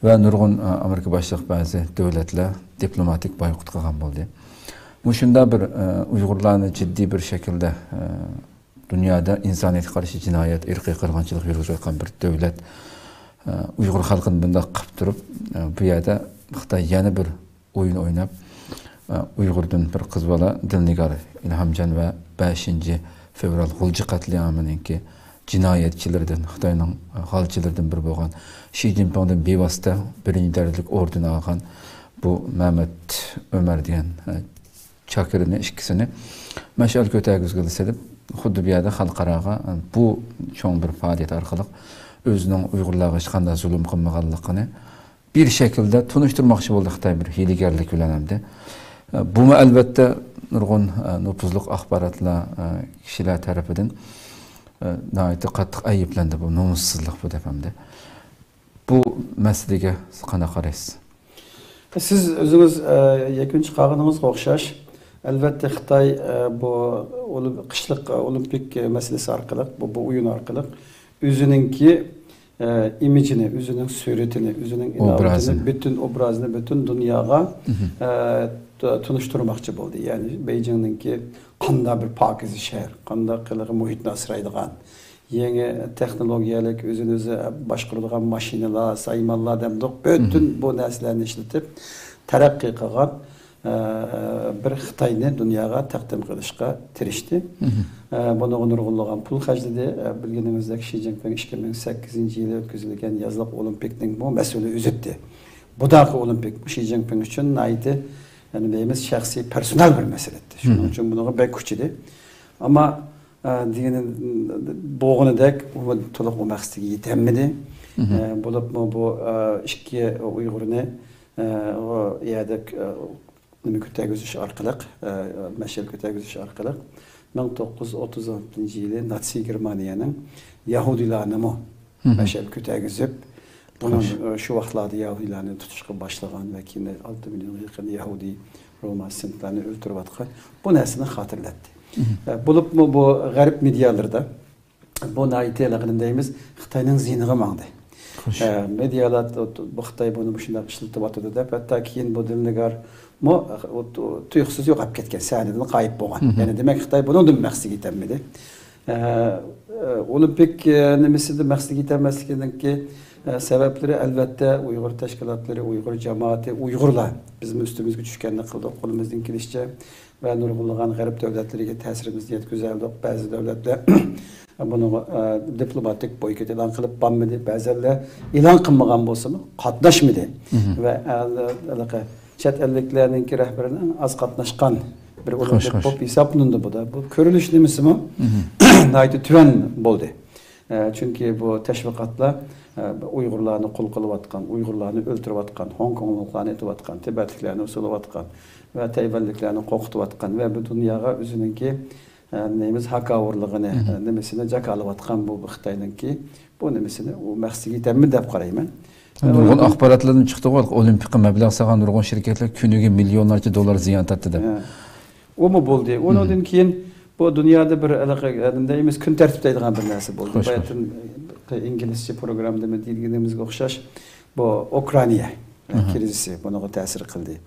ۋە نۇرغۇن، ئە، ئامېرىكا باشلىق بەزى دۆلەتلەر دىپلوماتىك بايقۇت قىلغان بولدى. مۇشۇنداق بىر، ئە، ئۇيغۇرلارنى جىددىي بىر شەكىلدە، ئە، دۇنيادا ئىنسانىيەتكە قارشى جىنايەت، ئىرقىي قىرغىنچىلىق يۈرگۈزۈۋاتقان بىر دۆلەت، ئە، ئۇيغۇر خەلقىنى بۇنداق قىلىپ تۇرۇپ، ئە، بۇ يەردە خىتاي يەنە بىر ئويۇن ئويناپ، ئە، ئۇيغۇردىن بىر قىز بالا دىلنىگار ئىلھامجان ۋە بەشىنچى فېۋرال غۇلجا قەتلىئامىنىڭكى جىنايەتچىلىرىدىن، خىتاينىڭ غالچىلىرىدىن بىرى بولغان شى جىنپىڭدىن بىۋاسىتە بىرىنچى دەرىجىلىك ئوردېن ئالغان بۇ مەمەت ئۆمەر دېگەن، ئە، چاكىرىنى ئىككىسىنى مەشئەل كۆتەرگۈزگىلى سېلىپ، خۇددى بۇ يەردە خەلقئاراغا، ئە، بۇ چوڭ بىر پائالىيەت ئارقىلىق ئۆزىنىڭ ئۇيغۇرلارغا ھېچقانداق زۇلۇم قىلمىغانلىقىنى بىر شەكىلدە تونۇشتۇرماقچى بولدى خىتاي بىر ھىيلىگەرلىك بىلەن ئەمدى. ئە، بۇمۇ ئەلۋەتتە نۇرغۇن، ئە، نوپۇزلۇق ئاخباراتلار، ئە، كىشىلەر تەرىپىدىن، ئە، ناھايىتى قاتتىق ئەيىبلەندى بۇ نومۇسسىزلىق بۇ دەپ ئەمدى. بۇ مەسىلىگە سىز قانداق قارايسىز؟ سىز ئۆزىڭىز، ئە، يەكۈن چىقارغىنىڭىزغا ئوخشاش، ئەلۋەتتە خىتاي، ئە، بۇ ئولىم-، قىشلىق، ئە، ئولىمپىك، ئە، مەسىلىسى ئارقىلىق، بۇ، بۇ ئويۇن ئارقىلىق ئۆزىنىڭكى، ئە، ئىمىجىنى، ئۆزىنىڭ سۈرىتىنى، ئۆزىنىڭ ئىناۋىتىنى، ئوبرازىنى. بۈتۈن ئوبرازىنى پۈتۈن دۇنياغا، ئە، ت-، تونۇشتۇرماقچى بولدى. يەنى بېيجىڭنىڭكى قانداق بىر پاكىزە شەھەر، قانداق قىلىقى مۇھىتنى ئاسرايدىغان، يېڭى تېخنولوگىيەلىك، ئۆزىنى ئۆزى باشقۇرىدىغان ماشىنىلار، سايمانلار دەمدۇق، پۈتۈن بۇ نەرسىلەرنى ئىشلىتىپ تەرەققىي قىلغان، ئە، بىر خىتاينى دۇنياغا تەقدىم قىلىشقا تىرىشتى. ئە، بۇنىڭغا نۇرغۇنلىغان پۇل خەجلىدى. ئە، بىلگىنىڭىزدەك، شى جىنپىڭ ئىككى مىڭ سەككىزىنچى يىلى ئۆتكۈزۈلگەن يازلىق ئولىمپىكنىڭمۇ مەسئۇلى ئۆزىدى. بۇداقى ئولىمپىك شى جىنپىڭ ئۈچۈن ناھايىتى، يەنى دەيمىز، شەخسىي، پېرسونال بىر مەسىلە ئىدى. شۇنىڭ ئۈچۈن بۇنىڭغا بەك كۈچىدى. ئەمما، ئە، دېگىنى، بولغىنىدەك ئۇ تولۇق ئۇ مەقسىتىگە يېتەلمىدى. ئە، بولۇپمۇ بۇ، ئە، ئىككى ئۇيغۇرنى، ئە، ئۇ يەردە، ئە، نېمە كۆتەرگۈزۈش ئارقىلىق، ئە، مەشئەل كۆتەرگۈزۈش ئارقىلىق مىڭ توققۇز يۈز ئوتتۇز ئالتىنچى يىلى ناتسىي گېرمانىيەنىڭ يەھۇدىيلارنىمۇ مەشئەل كۆتەرگۈزۈپ، بۇنىڭ، ئە، شۇ ۋاقىتلاردا يەھۇدىيلارنى تۇتۇشقا باشلىغان ۋە كېيىن ئالتە مىليونغا يېقىن يەھۇدىي، روما، سىنتلارنى ئۆلتۈرۈۋاتقان بۇ نەرسىنى خاتىرىلەتتى. ئە، بولۇپمۇ بۇ غەرب مېدىيالىرىدا بۇ ناھايىتى ھېلىقى نېمە دەيمىز، خىتاينىڭ زىيىنىغا ماڭدى. ئە، مېدىيالار بۇ خىتاي بۇنى مۇشۇنداق ئىشلىتىۋاتىدۇ دەپ، ھەتتا كېيىن بۇ دىلنىگارمۇ، ئۇ، تۇيۇقسىز يوقاپ كەتكەن، سەھنىدىن غايىب بولغان. يەنى دېمەك، خىتاي بۇنىڭدىن مەقسىتىگە يېتەلمىدى. ئە، ئە، ئولىمپىك، ئە، نېمىسىدە مەقسىتىگە يېتەلمەسلىكىنىڭكى، ئە، سەۋەبلىرى، ئەلۋەتتە، ئۇيغۇر تەشكىلاتلىرى، ئۇيغۇر جامائىتى، ئۇيغۇرلار بىزمۇ ئۈستىمىزگە چۈشكەننى قىلدۇق، قولىمىزدىن كېلىشىچە. ۋە نۇرغۇنلىغان غەرب دۆلەتلىرىگە تەسىرىمىزنى يەتكۈزەلدۇق. بەزى دۆلەتلەر بۇنىڭغا، ئە، دىپلوماتىك بويكوت ئېلان قىلىپ بارمىدى. بەزىلەر ئېلان قىلمىغان بولسىمۇ، قاتناشمىدى. ۋە، ئە، ھېلىقى چەت ئەللىكلەرنىڭكى رەھبىرىنىڭ ئاز قاتناشقان بىر ئولىمپىك بولۇپ ھېسابلىنىدۇ بۇ دا. بۇ كۆرۈلۈش نېمىسىمۇ ناھايىتى تۆۋەن بولدى. ئە، چۈنكى بۇ تەشۋىقاتلار، ئە، ئۇيغۇرلارنى قۇل قىلىۋاتقان، ئۇيغۇرلارنى ئۆلتۈرۈۋاتقان، خوڭكوڭلۇقلارنى ئېتىۋاتقان، تىبەتلىكلەرنى ئۇسسۇلىۋاتقان ۋە تەيۋەنلىكلەرنى قورقۇتۇۋاتقان ۋە بۇ دۇنياغا ئۆزىنىڭكى، ئە، نېمىز ھاكاۋۇرلۇقىنى، ئە، نېمىسىنى جاكارلىۋاتقان بۇ، بۇ خىتاينىڭكى بۇ نېمىسىنى، ئۇ مەقسىتىگە يېتەلمىدى دەپ قارايمەن. نۇرغۇن ئاخباراتلاردىن چىقتىغۇ، ئولىمپىكقا مەبلەغ سالغان نۇرغۇن شىركەتلەر كۈنىگە مىليونلارچە دوللار زىيان تارتتى دەپ. ھە. ئۇمۇ بولدى. ئۇنىڭدىن كېيىن بۇ دۇنيادا بىر ھېلىقى، نېمە دەيمىز، كۈن تەرتىپ دەيدىغان بىر نەرسە بولدى. باياتىن ئىنگلىزچە پروگراممىدىمۇ دېگىنىمىزگە ئوخشاش، بۇ ئۇكرائىنا، ئە، كىرىزىسى بۇنىڭغا تەسىر قىلدى.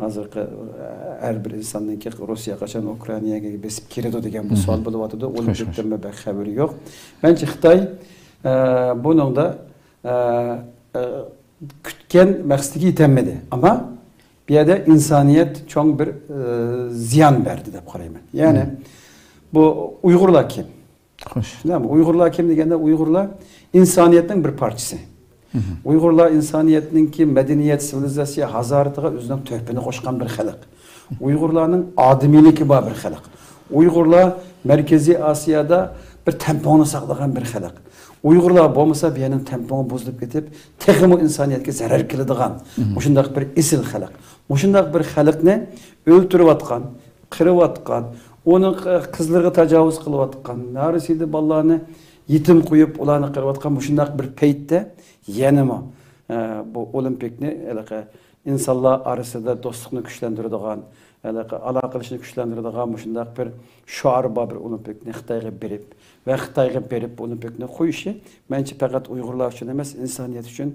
ھازىرقى، ئە، ھەر بىر ئىنساننىڭكى روسىيە قاچان ئۇكرائىناگە بېسىپ كىرىدۇ دېگەن بۇ سوئال بولۇۋاتىدۇ. ئولىمپىكتىنمۇ بەك خەۋىرى يوق. مەنچە خىتاي، ئە، بۇنىڭدا، ئە، ئە، كۈتكەن مەقسىتىگە يېتەلمىدى. ئەمما بۇ يەردە ئىنسانىيەت چوڭ بىر، ئە، زىيان بەردى دەپ قارايمەن. يەنى بۇ ئۇيغۇرلار كىم؟ خوش. شۇنداقمۇ؟ ئۇيغۇرلار كىم دېگەندە، ئۇيغۇرلار ئىنسانىيەتنىڭ بىر پارچىسى. ئۇيغۇرلار ئىنسانىيەتنىڭكى مەدەنىيەت، سىۋىلىزاتسىيە ھازارىتىغا ئۆزىنىڭ تۆھپىنى قوشقان بىر خەلق. ئۇيغۇرلارنىڭ ئادىمىيلىكى بار بىر خەلق. ئۇيغۇرلار مەركىزىي ئاسىيادا بىر تەڭپۇڭنى ساقلىغان بىر خەلق. ئۇيغۇرلار بولمىسا، بۇ يەرنىڭ تەڭپۇڭى بۇزۇلۇپ كېتىپ، تېخىمۇ ئىنسانىيەتكە زەرەر كېلىدىغان مۇشۇنداق بىر ئېسىل خەلق. مۇشۇنداق بىر خەلقنى ئۆلتۈرۈۋاتقان، قىرىۋاتقان، ئۇنىڭ قىزلىرىغا تاجاۋۇز قىلىۋاتقان، نارەسىدە بالىلارنى يېتىم قويۇپ، ئۇلارنى قىرىۋاتقان مۇشۇنداق بىر پەيتتە يەنىمۇ، ئە، بۇ ئولىمپىكنى ھېلىقى ئىنسانلار ئارىسىدا دوستلۇقنى كۈچلەندۈرىدىغان، ھېلىقى ئالاقىلىشىشنى كۈچلەندۈرىدىغان مۇشۇنداق بىر شوئار بار بىر ئولىمپىكنى خىتايغا بېرىپ ۋە خىتايغا بېرىپ ئولىمپىكنى قويۇشى، مەنچە، پەقەت ئۇيغۇرلار ئۈچۈن ئەمەس، ئىنسانىيەت ئۈچۈن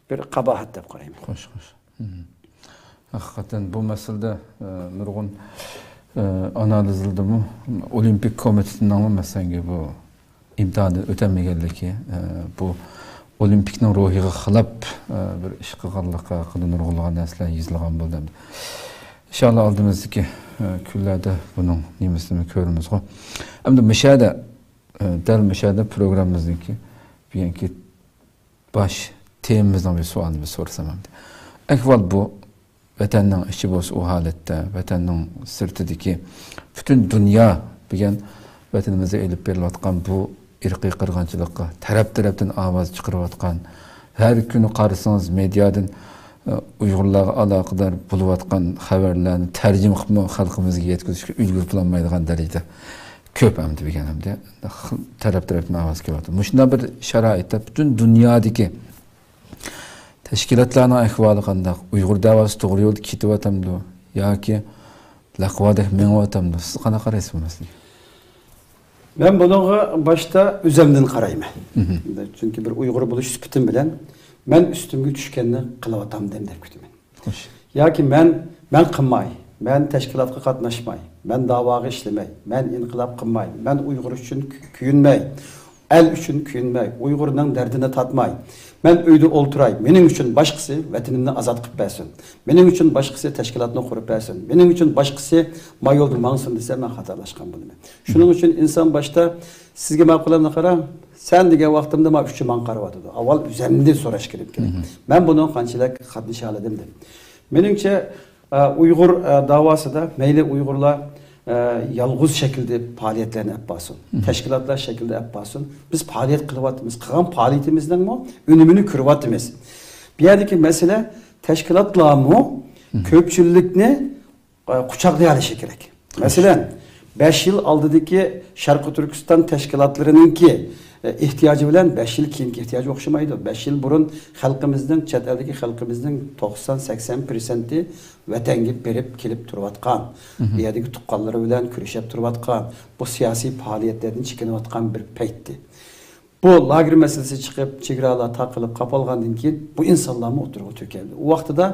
بىر قاباھەت دەپ قارايمەن. خوش، خوش. ھەقىقەتەن بۇ مەسىلىدە، ئە، نۇرغۇن، ئە، ئانالىزلىرىمۇ ئولىمپىك كومىتېتىنىڭمۇ، مەسىلەن، بۇ ئىمتىھاندىن ئۆتەلمىگەنلىكى، ئە، بۇ ئولىمپىكنىڭ روھىغا خىلاپ، ئە، بىر ئىش قىلغانلىقى ھەققىدە نۇرغۇنلىغان نەرسىلەر يېزىلغان بولدى. ئىنشاللا ئالدىمىزدىكى، ئە، كۈنلەردە بۇنىڭ نېمىسىنى كۆرىمىزغۇ. ئەمدى مۇشۇ يەردە، ئە، دەل مۇشۇ يەردە پروگراممىمىزنىڭكى بۈگۈنكى باش تېمىمىزنىڭ بىر سوئالىنى بىر سورىسام ئەمدى. ئەھۋال بۇ ۋەتەننىڭ ئىچى بولسا ئۇ ھالەتتە، ۋەتەننىڭ سىرتىدىكى پۈتۈن دۇنيا بۈگۈن ۋەتىنىمىزدە ئېلىپ بېرىلىۋاتقان بۇ ئىرقىي قىرغىنچىلىققا تەرەپ-تەرەپتىن ئاۋاز چىقىرىۋاتقان، ھەر كۈنى قارىسىڭىز مېدىيادىن، ئە، ئۇيغۇرلارغا ئالاقىدار بولۇۋاتقان خەۋەرلەرنى تەرجىمە قىلىپمۇ خەلقىمىزگە يەتكۈزۈشكە ئۈلگۈرۈپ بولالمايدىغان دەرىجىدە كۆپ ئەمدى بۈگۈن ئەمدى تەرەپ-تەرەپتىن ئاۋاز كېلىۋاتىدۇ. مۇشۇنداق بىر شارائىتتا پۈتۈن دۇنيادىكى تەشكىلاتلارنىڭ ئەھۋالى قانداق؟ ئۇيغۇر دەۋاسى توغرا يولدا كېتىۋاتامدۇ ياكى لەقۋادەك مېڭىۋاتامدۇ؟ سىز قانداق قارايسىز بۇ مەسىلىگە؟ مەن بۇنىڭغا باشتا ئۆزۈمدىن قارايمەن. چۈنكى بىر ئۇيغۇر بولۇش سۈپىتىم بىلەن مەن ئۈستۈمگە چۈشكەننى قىلىۋاتامدىم دەپ كۈتىمەن. خوش. ياكى مەن، مەن قىلماي، مەن تەشكىلاتقا قاتناشماي، مەن داۋاغا ئىشلىمەي، مەن ئىنقىلاب قىلماي، مەن ئۇيغۇر ئۈچۈن كۆ-، كۆيۈنمەي، ئەل ئۈچۈن كۆيۈنمەي، ئۇيغۇرنىڭ دەردىنى تارتماي، مەن ئۆيدە ئولتۇراي، مېنىڭ ئۈچۈن باشقىسى ۋەتىنىمنى ئازاد قىلىپ بەرسۇن، مېنىڭ ئۈچۈن باشقىسى تەشكىلاتنى قۇرۇپ بەرسۇن، مېنىڭ ئۈچۈن باشقىسى ما يولدا ماڭسۇن دېسە، مەن خاتالاشقان بولىمەن. شۇنىڭ ئۈچۈن ئىنسان باشتا سىزگە ماقۇل ئەمدى قاراڭ، سەن دېگەن ۋاقتىمدا ما ئۈچى ماڭا قارىۋاتىدۇ. ئاۋۋال ئۆزۈمدىن سوراش كېلىپ كېرەك. مەن بۇنىڭغا قانچىلىك قاتنىشالىدىم دەپ. مېنىڭچە، ئە، ئۇيغۇر، ئە، داۋاسىدا مەيلى ئۇيغۇرلار، ئە، يالغۇز شەكىلدە پائالىيەتلەرنى ئەپ بارسۇن، تەشكىلاتلار شەكلىدە ئەپ بارسۇن، بىز پائالىيەت قىلىۋاتىمىز، قىلغان پائالىيىتىمىزنىڭمۇ ئۈنۈمىنى كۆرۈۋاتىمىز. بۇ يەردىكى مەسىلە، تەشكىلاتلارمۇ كۆپچىلىكنى، ئە، قۇچاقلىيالىشى كېرەك. مەسىلەن، بەش يىل ئالدىدىكى شەرقىي تۈركىستان تەشكىلاتلىرىنىڭكى، ئە، ئېھتىياجى بىلەن بەش يىل كېيىنكى ئېھتىياجى ئوخشىمايدۇ. بەش يىل بۇرۇن خەلقىمىزنىڭ، چەت ئەلدىكى خەلقىمىزنىڭ توقسان، سەكسەن پىرسەنتى ۋەتەنگە بېرىپ كېلىپ تۇرۇۋاتقان، بۇ يەردىكى تۇغقانلىرى بىلەن كۆرۈشۈپ تۇرۇۋاتقان، بۇ سىياسىي پائالىيەتلەردىن چېكىنىۋاتقان بىر پەيتتى. بۇ لاگېر مەسىلىسى چىقىپ، چېگرالار تاقىلىپ قاپالغاندىن كېيىن، بۇ ئىنسانلارمۇ ئوتتۇرىغا تۆكۈلدى. ئۇ ۋاقتىدا،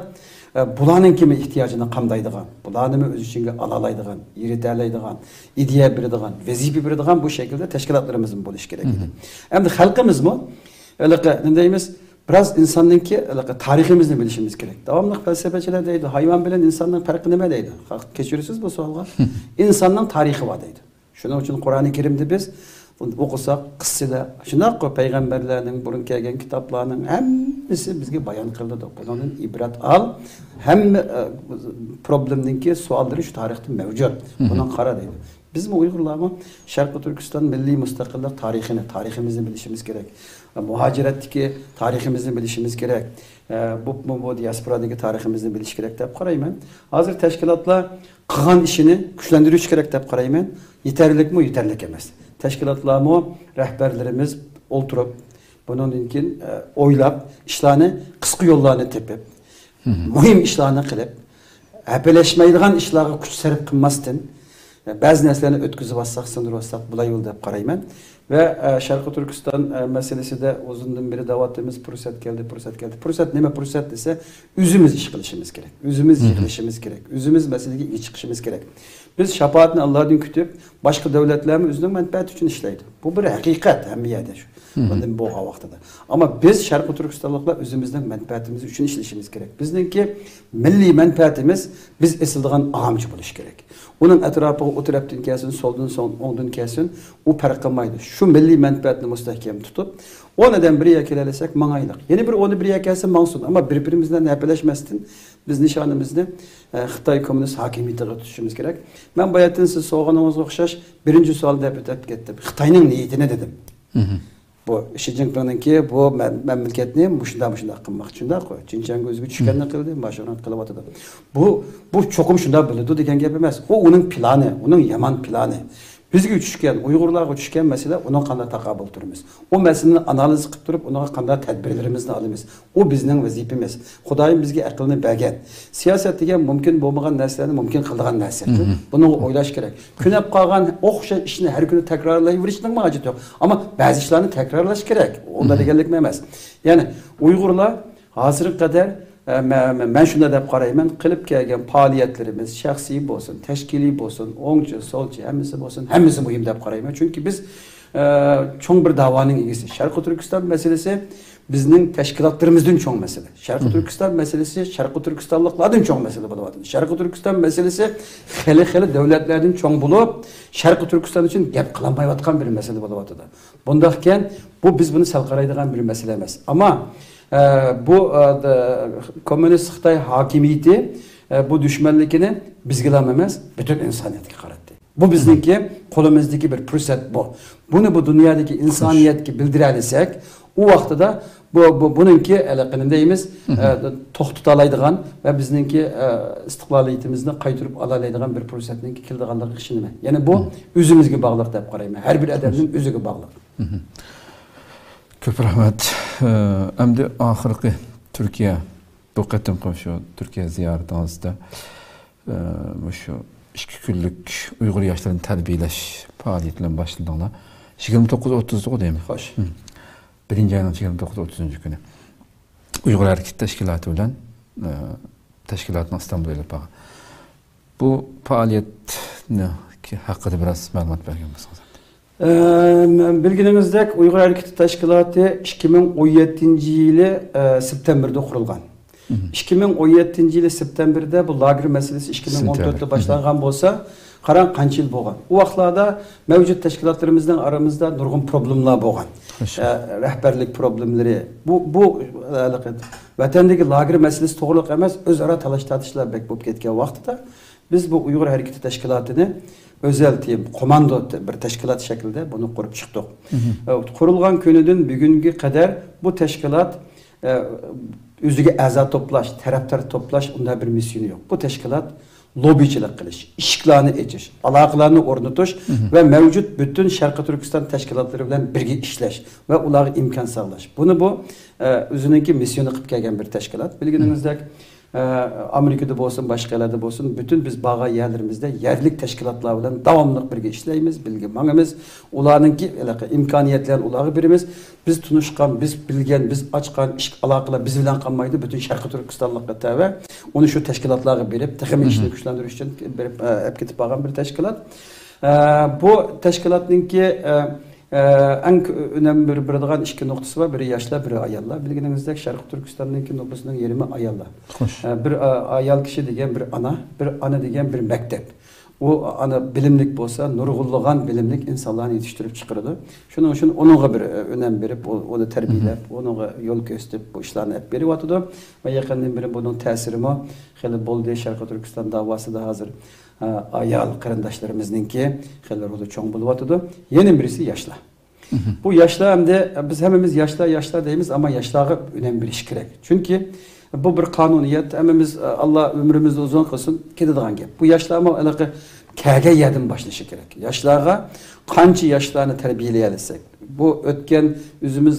ئە، بۇلارنىڭكىمۇ ئېھتىياجىنى قامدايدىغان، بۇلارنىمۇ ئۆز ئىچىگە ئالالايدىغان، يېرىتەلەيدىغان، ئىدىيە بېرىدىغان، ۋەزىپە بېرىدىغان بۇ شەكىلدە تەشكىلاتلىرىمىزمۇ بولۇشى كېرەك ئىدى. ئەمدى خەلقىمىزمۇ، ھېلىقى، نېمە دەيمىز، بىراز ئىنساننىڭكى، ھېلىقى، تارىخىمىزنى بىلىشىمىز كېرەك. داۋاملىق پەلسەپىچىلەر دەيدۇ، ھايۋان بىلەن ئىنساننىڭ پەرقى نېمە دەيدۇ. خەق، كەچۈرىسىز بۇ سوئالغا. ئىنساننىڭ تارىخى بار دەيدۇ. شۇنىڭ ئۈچۈن قۇرئانى كەرىمدە بىز ئوقۇساق، قىسسىدە، شۇنداققۇ، پەيغەمبەرلەرنىڭ، بۇرۇن كەلگەن كىتابلارنىڭ ھەممىسى بىزگە بايان قىلىنىدۇ. بۇنىڭدىن ئىبرەت ئال، ھەممە، ئە، پروبلېمنىڭكى سوئاللىرى شۇ تارىختا مەۋجۇت. بۇنىڭغا قارا دەيدۇ. بىزمۇ ئۇيغۇرلارمۇ شەرقىي تۈركىستان مىللىي مۇستەقىللىق تارىخىنى، تارىخىمىزنى بىلىشىمىز كېرەك. مۇھاجىرەتتىكى تارىخىمىزنى بىلىشىمىز كېرەك. ئە، بۇ، بۇ، بۇ دىياسپورادىكى تارىخىمىزنى بىلىش كېرەك دەپ قارايمەن. ھازىر تەشكىلاتلار قىلغان ئىشىنى كۈچلەندۈرۈش كېرەك دەپ قارايمەن. يېتەرلىكمۇ؟ يېتەرلىك ئەمەس. تەشكىلاتلارمۇ، رەھبەرلىرىمىز ئولتۇرۇپ، بۇنىڭدىن كېيىن، ئە، ئويلاپ، ئىشلارنى، قىسقا يوللارنى تېپىپ، مۇھىم ئىشلارنى قىلىپ، ھەپىلەشمەيدىغان ئىشلارغا كۈچ سەرپ قىلماستىن، بەزى نەرسىلەرنى ئۆتكۈزۈۋاتساق، سىندۇرۇۋاتساق بولايۋۇ دەپ قارايمەن. ۋە، ئە، شەرقىي تۈركىستان، ئە، مەسىلىسىدە ئۇزۇندىن بېرى دەۋاتىمىز، پۇرسەت كەلدى، پۇرسەت كەلدى. پۇرسەت نېمە پۇرسەت دېسە، ئۆزىمىز ئىش قىلىشىمىز كېرەك. ئۆزىمىز يىغىلىشىمىز كېرەك. ئۆزىمىز مەسىلىگە ئىگە چىقىشىمىز كېرەك. بىز شاپائەتنى ئاللادىن كۈتۈپ، باشقا دۆلەتلەرمۇ ئۆزىنىڭ مەنپەئەتى ئۈچۈن ئىشلەيدۇ. بۇ بىر ھەقىقەت ھەممە يەردە شۇ. بۇندىن بولغان ۋاقتىدا. ئەمما بىز شەرقىي تۈركىستانلىقلار ئۆزىمىزنىڭ مەنپەئەتىمىز ئۈچۈن ئىشلىشىمىز كېرەك. بىزنىڭكى مىللىي مەنپەئەتىمىز بىز ئېسىلىدىغان ئامچى بولۇشى كېرەك. ئۇنىڭ ئەتراپىغا ئوتتۇرا تەرەپتىن كەلسۇن، سولدىن سول، ئوڭدىن كەلسۇن، ئۇ پەرق قىلمايدۇ. شۇ مىللىي مەنپەئەتنى مۇستەھكەم تۇتۇپ، ئون ئادەم بىر يەرگە كېلەلىسەك ماڭايلىق. يەنە بىر ئونى بىر يەرگە كەلسە ماڭسۇن. ئەمما بىر-بىرىمىز بىلەن ھەپىلەشمەستىن بىز نىشانىمىزنى، ئە، خىتاي كوممۇنىست ھاكىمىيىتىگە تۇتۇشىمىز كېرەك. مەن باياتىن سىز سورىغىنىڭىزغا ئوخشاش بىرىنچى سوئال دەپ ئۆتۈپ كەتتىم. خىتاينىڭ نىيىتىنى دېدىم. بۇ شى جىنپىڭنىڭكى بۇ مەم-، مەملىكەتنى مۇشۇنداق، مۇشۇنداق قىلماقچى، شۇنداققۇ؟ جىنجياڭ ئۆزىگە چۈشكەننى قىلدى، ماشىنىنى قىلىۋاتىدۇ. بۇ، بۇ چوقۇم شۇنداق بىلىدۇ دېگەن گەپ ئەمەس. ئۇ ئۇنىڭ پىلانى، ئۇنىڭ يامان پىلانى. بىزگە چۈشكەن، ئۇيغۇرلارغا چۈشكەن مەسىلە، ئۇنىڭغا قانداق تاقابىل تۇرىمىز؟ ئۇ مەسىلىنى ئانالىز قىلىپ تۇرۇپ، ئۇنىڭغا قانداق تەدبىرلىرىمىزنى ئالىمىز؟ ئۇ بىزنىڭ ۋەزىپىمىز. خۇدايىم بىزگە ئەقىلنى بەرگەن. سىياسەت دېگەن مۇمكىن بولمىغان نەرسىلەرنى مۇمكىن قىلىدىغان نەرسە. بۇنىڭغا ئويلاش كېرەك. كۆنۈپ قالغان ئوخشاش ئىشنى ھەر كۈنى تەكرارلايۋېرىشنىڭمۇ ھاجىتى يوق. ئەمما بەزى ئىشلارنى تەكرارلاش كېرەك. ئۇنداق دېگەنلىكمۇ ئەمەس. يەنى ئۇيغۇرلار ھازىرغا قەدەر، ئە، مە-، مە-، مەن شۇنداق دەپ قارايمەن، قىلىپ كەلگەن پائالىيەتلىرىمىز، شەخسىي بولسۇن، تەشكىلىي بولسۇن، ئوڭچى، سولچى، ھەممىسى بولسۇن، ھەممىسى مۇھىم دەپ قارايمەن. چۈنكى بىز، ئە، چوڭ بىر داۋانىڭ ئىگىسى. شەرقىي تۈركىستان مەسىلىسى بىزنىڭ تەشكىلاتلىرىمىزدىن چوڭ مەسىلە. شەرقىي تۈركىستان مەسىلىسى شەرقىي تۈركىستانلىقلاردىن چوڭ مەسىلە بولۇۋاتىدۇ. شەرقىي تۈركىستان مەسىلىسى خېلى، خېلى دۆلەتلەردىن چوڭ بولۇپ، شەرقىي تۈركىستان ئۈچۈن گەپ قىلالمايۋاتقان بىر مەسىلە بولۇۋاتىدۇ. بۇنداقكەن، بۇ بىز بۇنى سەل قارايدىغان بىر مەسىلە ئەمەس. ئەمما، ئە، بۇ، ئە، د-، كوممۇنىست خىتاي ھاكىمىيىتى، ئە، بۇ دۈشمەنلىكىنى بىزگىلا ئەمەس، پۈتۈن ئىنسانىيەتكە قاراتتى. بۇ بىزنىڭكى قولىمىزدىكى بىر پۇرسەت بۇ. بۇنى بۇ دۇنيادىكى ئىنسانىيەتكە بىلدۈرەلىسەك، ئۇ ۋاقتىدا بۇ، بۇ، بۇنىڭكى ھېلىقى نېمە دەيمىز، ئە، توختىتالايدىغان ۋە بىزنىڭكى، ئە، ئىستىقلالىيىتىمىزنى قايتۇرۇپ ئالالايدىغان بىر پۇرسەتنىڭكى كېلىدىغانلىقىغا ئىشىنىمەن. يەنى بۇ ئۆزىمىزگە باغلىق دەپ قارايمەن. ھەر بىر ئادەمنىڭ ئۆزىگە باغلىق. كۆپ رەھمەت. ئە، ئەمدى ئاخىرقى تۈركىيە، بۇ قېتىمقى شۇ تۈركىيە زىيارىتىڭىزدە، ئە، مۇشۇ ئىككى كۈنلۈك ئۇيغۇر ياشلىرىنى تەربىيەلەش پائالىيىتى بىلەن باشلىدىڭلار. يىگىرمە توققۇز ئوتتۇزدىغۇ دەيمەن. خوش. بىرىنچى ئاينىڭ يىگىرمە توققۇز ئوتتۇزىنچى كۈنى ئۇيغۇر ھەرىكىتى تەشكىلاتى بىلەن، ئە، تەشكىلاتنىڭ ئىستانبۇل ئېلىپ بارغان. بۇ پائالىيەتنى ھەققىدە بىراز مەلۇمات بەرگەن بولسىڭىز. ئە، بىلگىنىڭىزدەك، ئۇيغۇر ھەرىكىتى تەشكىلاتى ئىككى مىڭ ئون يەتتىنچى يىلى، ئە، سېپتەمبىردا قۇرۇلغان. ئىككى مىڭ ئون يەتتىنچى يىلى سېپتەمبىردە بۇ لاگېر مەسىلىسى ئىككى مىڭ ئون تۆتتە باشلانغان بولسا، قاراڭ قانچە يىل بولغان. ئۇ ۋاقىتلاردا مەۋجۇت تەشكىلاتلىرىمىزنىڭ ئارىمىزدا نۇرغۇن پروبلېمىلار بولغان. ئە، رەھبەرلىك پروبلېمىلىرى. بۇ، بۇ، ئە، ۋەتەندىكى لاگېر مەسىلىسى توغرىلىق ئەمەس، ئۆزئارا تالاش-تارتىشلار بەك بولۇپ كەتكەن ۋاقتىدا، بىز بۇ ئۇيغۇر ھەرىكىتى تەشكىلاتىنى ئۆزەل تىيىن، كوماندو ت-، بىر تەشكىلات شەكلىدە بۇنى قۇرۇپ چىقتۇق. ئە، قۇرۇلغان كۈنىدىن بۈگۈنگە قەدەر بۇ تەشكىلات، ئە، ئۆزىگە ئەزا توپلاش، تەرەپدار توپلاش، ئۇنداق بىر مىسسىيونى يوق. بۇ تەشكىلات لوببىچىلىق قىلىش، ئىشىكلارنى ئېچىش، ئالاقىلارنى ئورنىتىش ۋە مەۋجۇت پۈتۈن شەرقىي تۈركىستان تەشكىلاتلىرى بىلەن بىرگە ئىشلەش ۋە ئۇلارغا ئىمكان ساغلاش. بۇنى بۇ، ئە، ئۆزىنىڭكى مىسسىيونى قىلىپ كەلگەن بىر تەشكىلات. بىلگىنىڭىزدەك، ئە، ئامېرىكىدا بولسۇن، باشقا يەرلەردە بولسۇن، پۈتۈن بىز بارغان يەرلىرىمىزدە يەرلىك تەشكىلاتلار بىلەن داۋاملىق بىرگە ئىشلەيمىز، بىرگە ماڭىمىز. ئۇلارنىڭكى ھېلىقى ئىمكانىيەتلەرنى ئۇلارغا بېرىمىز. بىز تونۇشقان، بىز بىلگەن، بىز ئاچقان ئىشىك ئالاقىلەر بىز بىلەن قالمايدۇ، پۈتۈن شەرقىي تۈركىستانلىققا تەۋە. ئۇنى شۇ تەشكىلاتلارغا بېرىپ، تېخىمۇ ئىشنى كۈچلەندۈرۈش ئۈچۈن بېرىپ، ئە، ئەپ كېتىپ بارغان بىر تەشكىلات. ئە، بۇ تەشكىلاتنىڭكى، ئە، ئە، ئەڭ كۆ-، ئۈنەم بېرىپ بېرىدىغان ئىككى نۇقتىسى بار، بىرى ياشلار، بىرى ئاياللار. بىلگىنىڭىزدەك، شەرقىي تۈركىستاننىڭكى نوپۇسىنىڭ يېرىمى ئاياللار. ئە، بىر، ئە، ئايال كىشى دېگەن بىر ئانا، بىر ئانا دېگەن بىر مەكتەپ. ئۇ ئانا بىلىملىك بولسا، نۇرغۇنلىغان بىلىملىك ئىنسانلارنى يېتىشتۈرۈپ چىقىرىدۇ. شۇنىڭ ئۈچۈن ئۇنىڭغا بىر، ئە، ئۆنەم بېرىپ، ئۇ-، ئۇنى تەربىيەلەپ، ئۇنىڭغا يول كۆرسىتىپ، بۇ ئىشلارنى ئېلىپ بېرىۋاتىدۇ. ۋە يېقىندىن بېرى بۇنىڭ تەسىرىمۇ خېلى بولدى. شەرقىي تۈركىستان داۋاسىدا ھازىر، ئە، ئايال قېرىنداشلىرىمىزنىڭكى خېلى رولى چوڭ بولۇۋاتىدۇ. يەنە بىرسى ياشلار. بۇ ياشلار ئەمدى، بىز ھەممىمىز ياشلار، ياشلار دەيمىز، ئەمما ياشلارغا ئۆنەم بېرىش كېرەك. چۈنكى بۇ بىر قانۇنىيەت، ھەممىمىز، ئاللا ئۆمرىمىزنى ئۇزۇن قىلسۇن، كېتىدىغان گەپ. بۇ ياشلارمۇ ھېلىقى كەلگەن يەردىن باشلىشى كېرەك. ياشلارغا قانچە ياشلارنى تەربىيەلىيەلىسەك، بۇ ئۆتكەن ئۆزىمىز،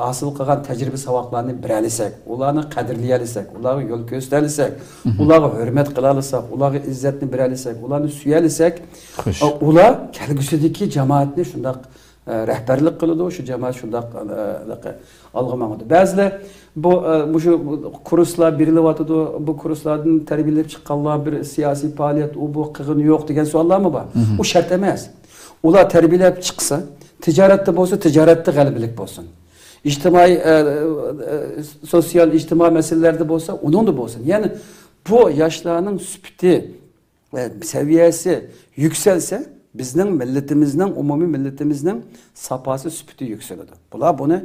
ھاسىل قىلغان تەجرىبە ساۋاقلارنى بېرەلىسەك، ئۇلارنى قەدىرلىيەلىسەك، ئۇلارغا يول كۆرسىتەلىسەك، ئۇلارغا ھۆرمەت قىلالىساق، ئۇلارغا ئىززەتنى بېرەلىسەك، ئۇلارنى سۆيەلىسەك، ئۇلار كەلگۈسىدىكى جامائەتنى شۇنداق ئە، رەھبەرلىك قىلىدۇ، شۇ جامائەت شۇنداق، ئە، ئالغا ماڭىدۇ. بەزىلەر بۇ، ئە، مۇشۇ كۇرسلار بېرىلىۋاتىدۇ، بۇ كۇرسلاردىن تەربىيەلەپ چىققانلار بىر سىياسىي پائالىيەت، ئۇ بۇ قىلغىنى يوق دېگەن سوئاللارمۇ بار. ئۇ شەرت ئەمەس. ئۇلار تەربىيەلەپ چىقسا، تىجارەتتە بولسا، تىجارەتتە غەلىبىلىك بولسۇن. ئىجتىمائىي، ئە، ئە، سوتسىيال، ئىجتىمائىي مەسىلىلەردە بولسا، ئۇنىڭدا بولسۇن. يەنى بۇ ياشلارنىڭ سۈپىتى، ئە، سەۋىيەسى يۈكسەلسە، بىزنىڭ مىللىتىمىزنىڭ، ئومۇمىي مىللىتىمىزنىڭ ساپاسى، سۈپىتى يۈكسىلىدۇ. بۇلار بۇنى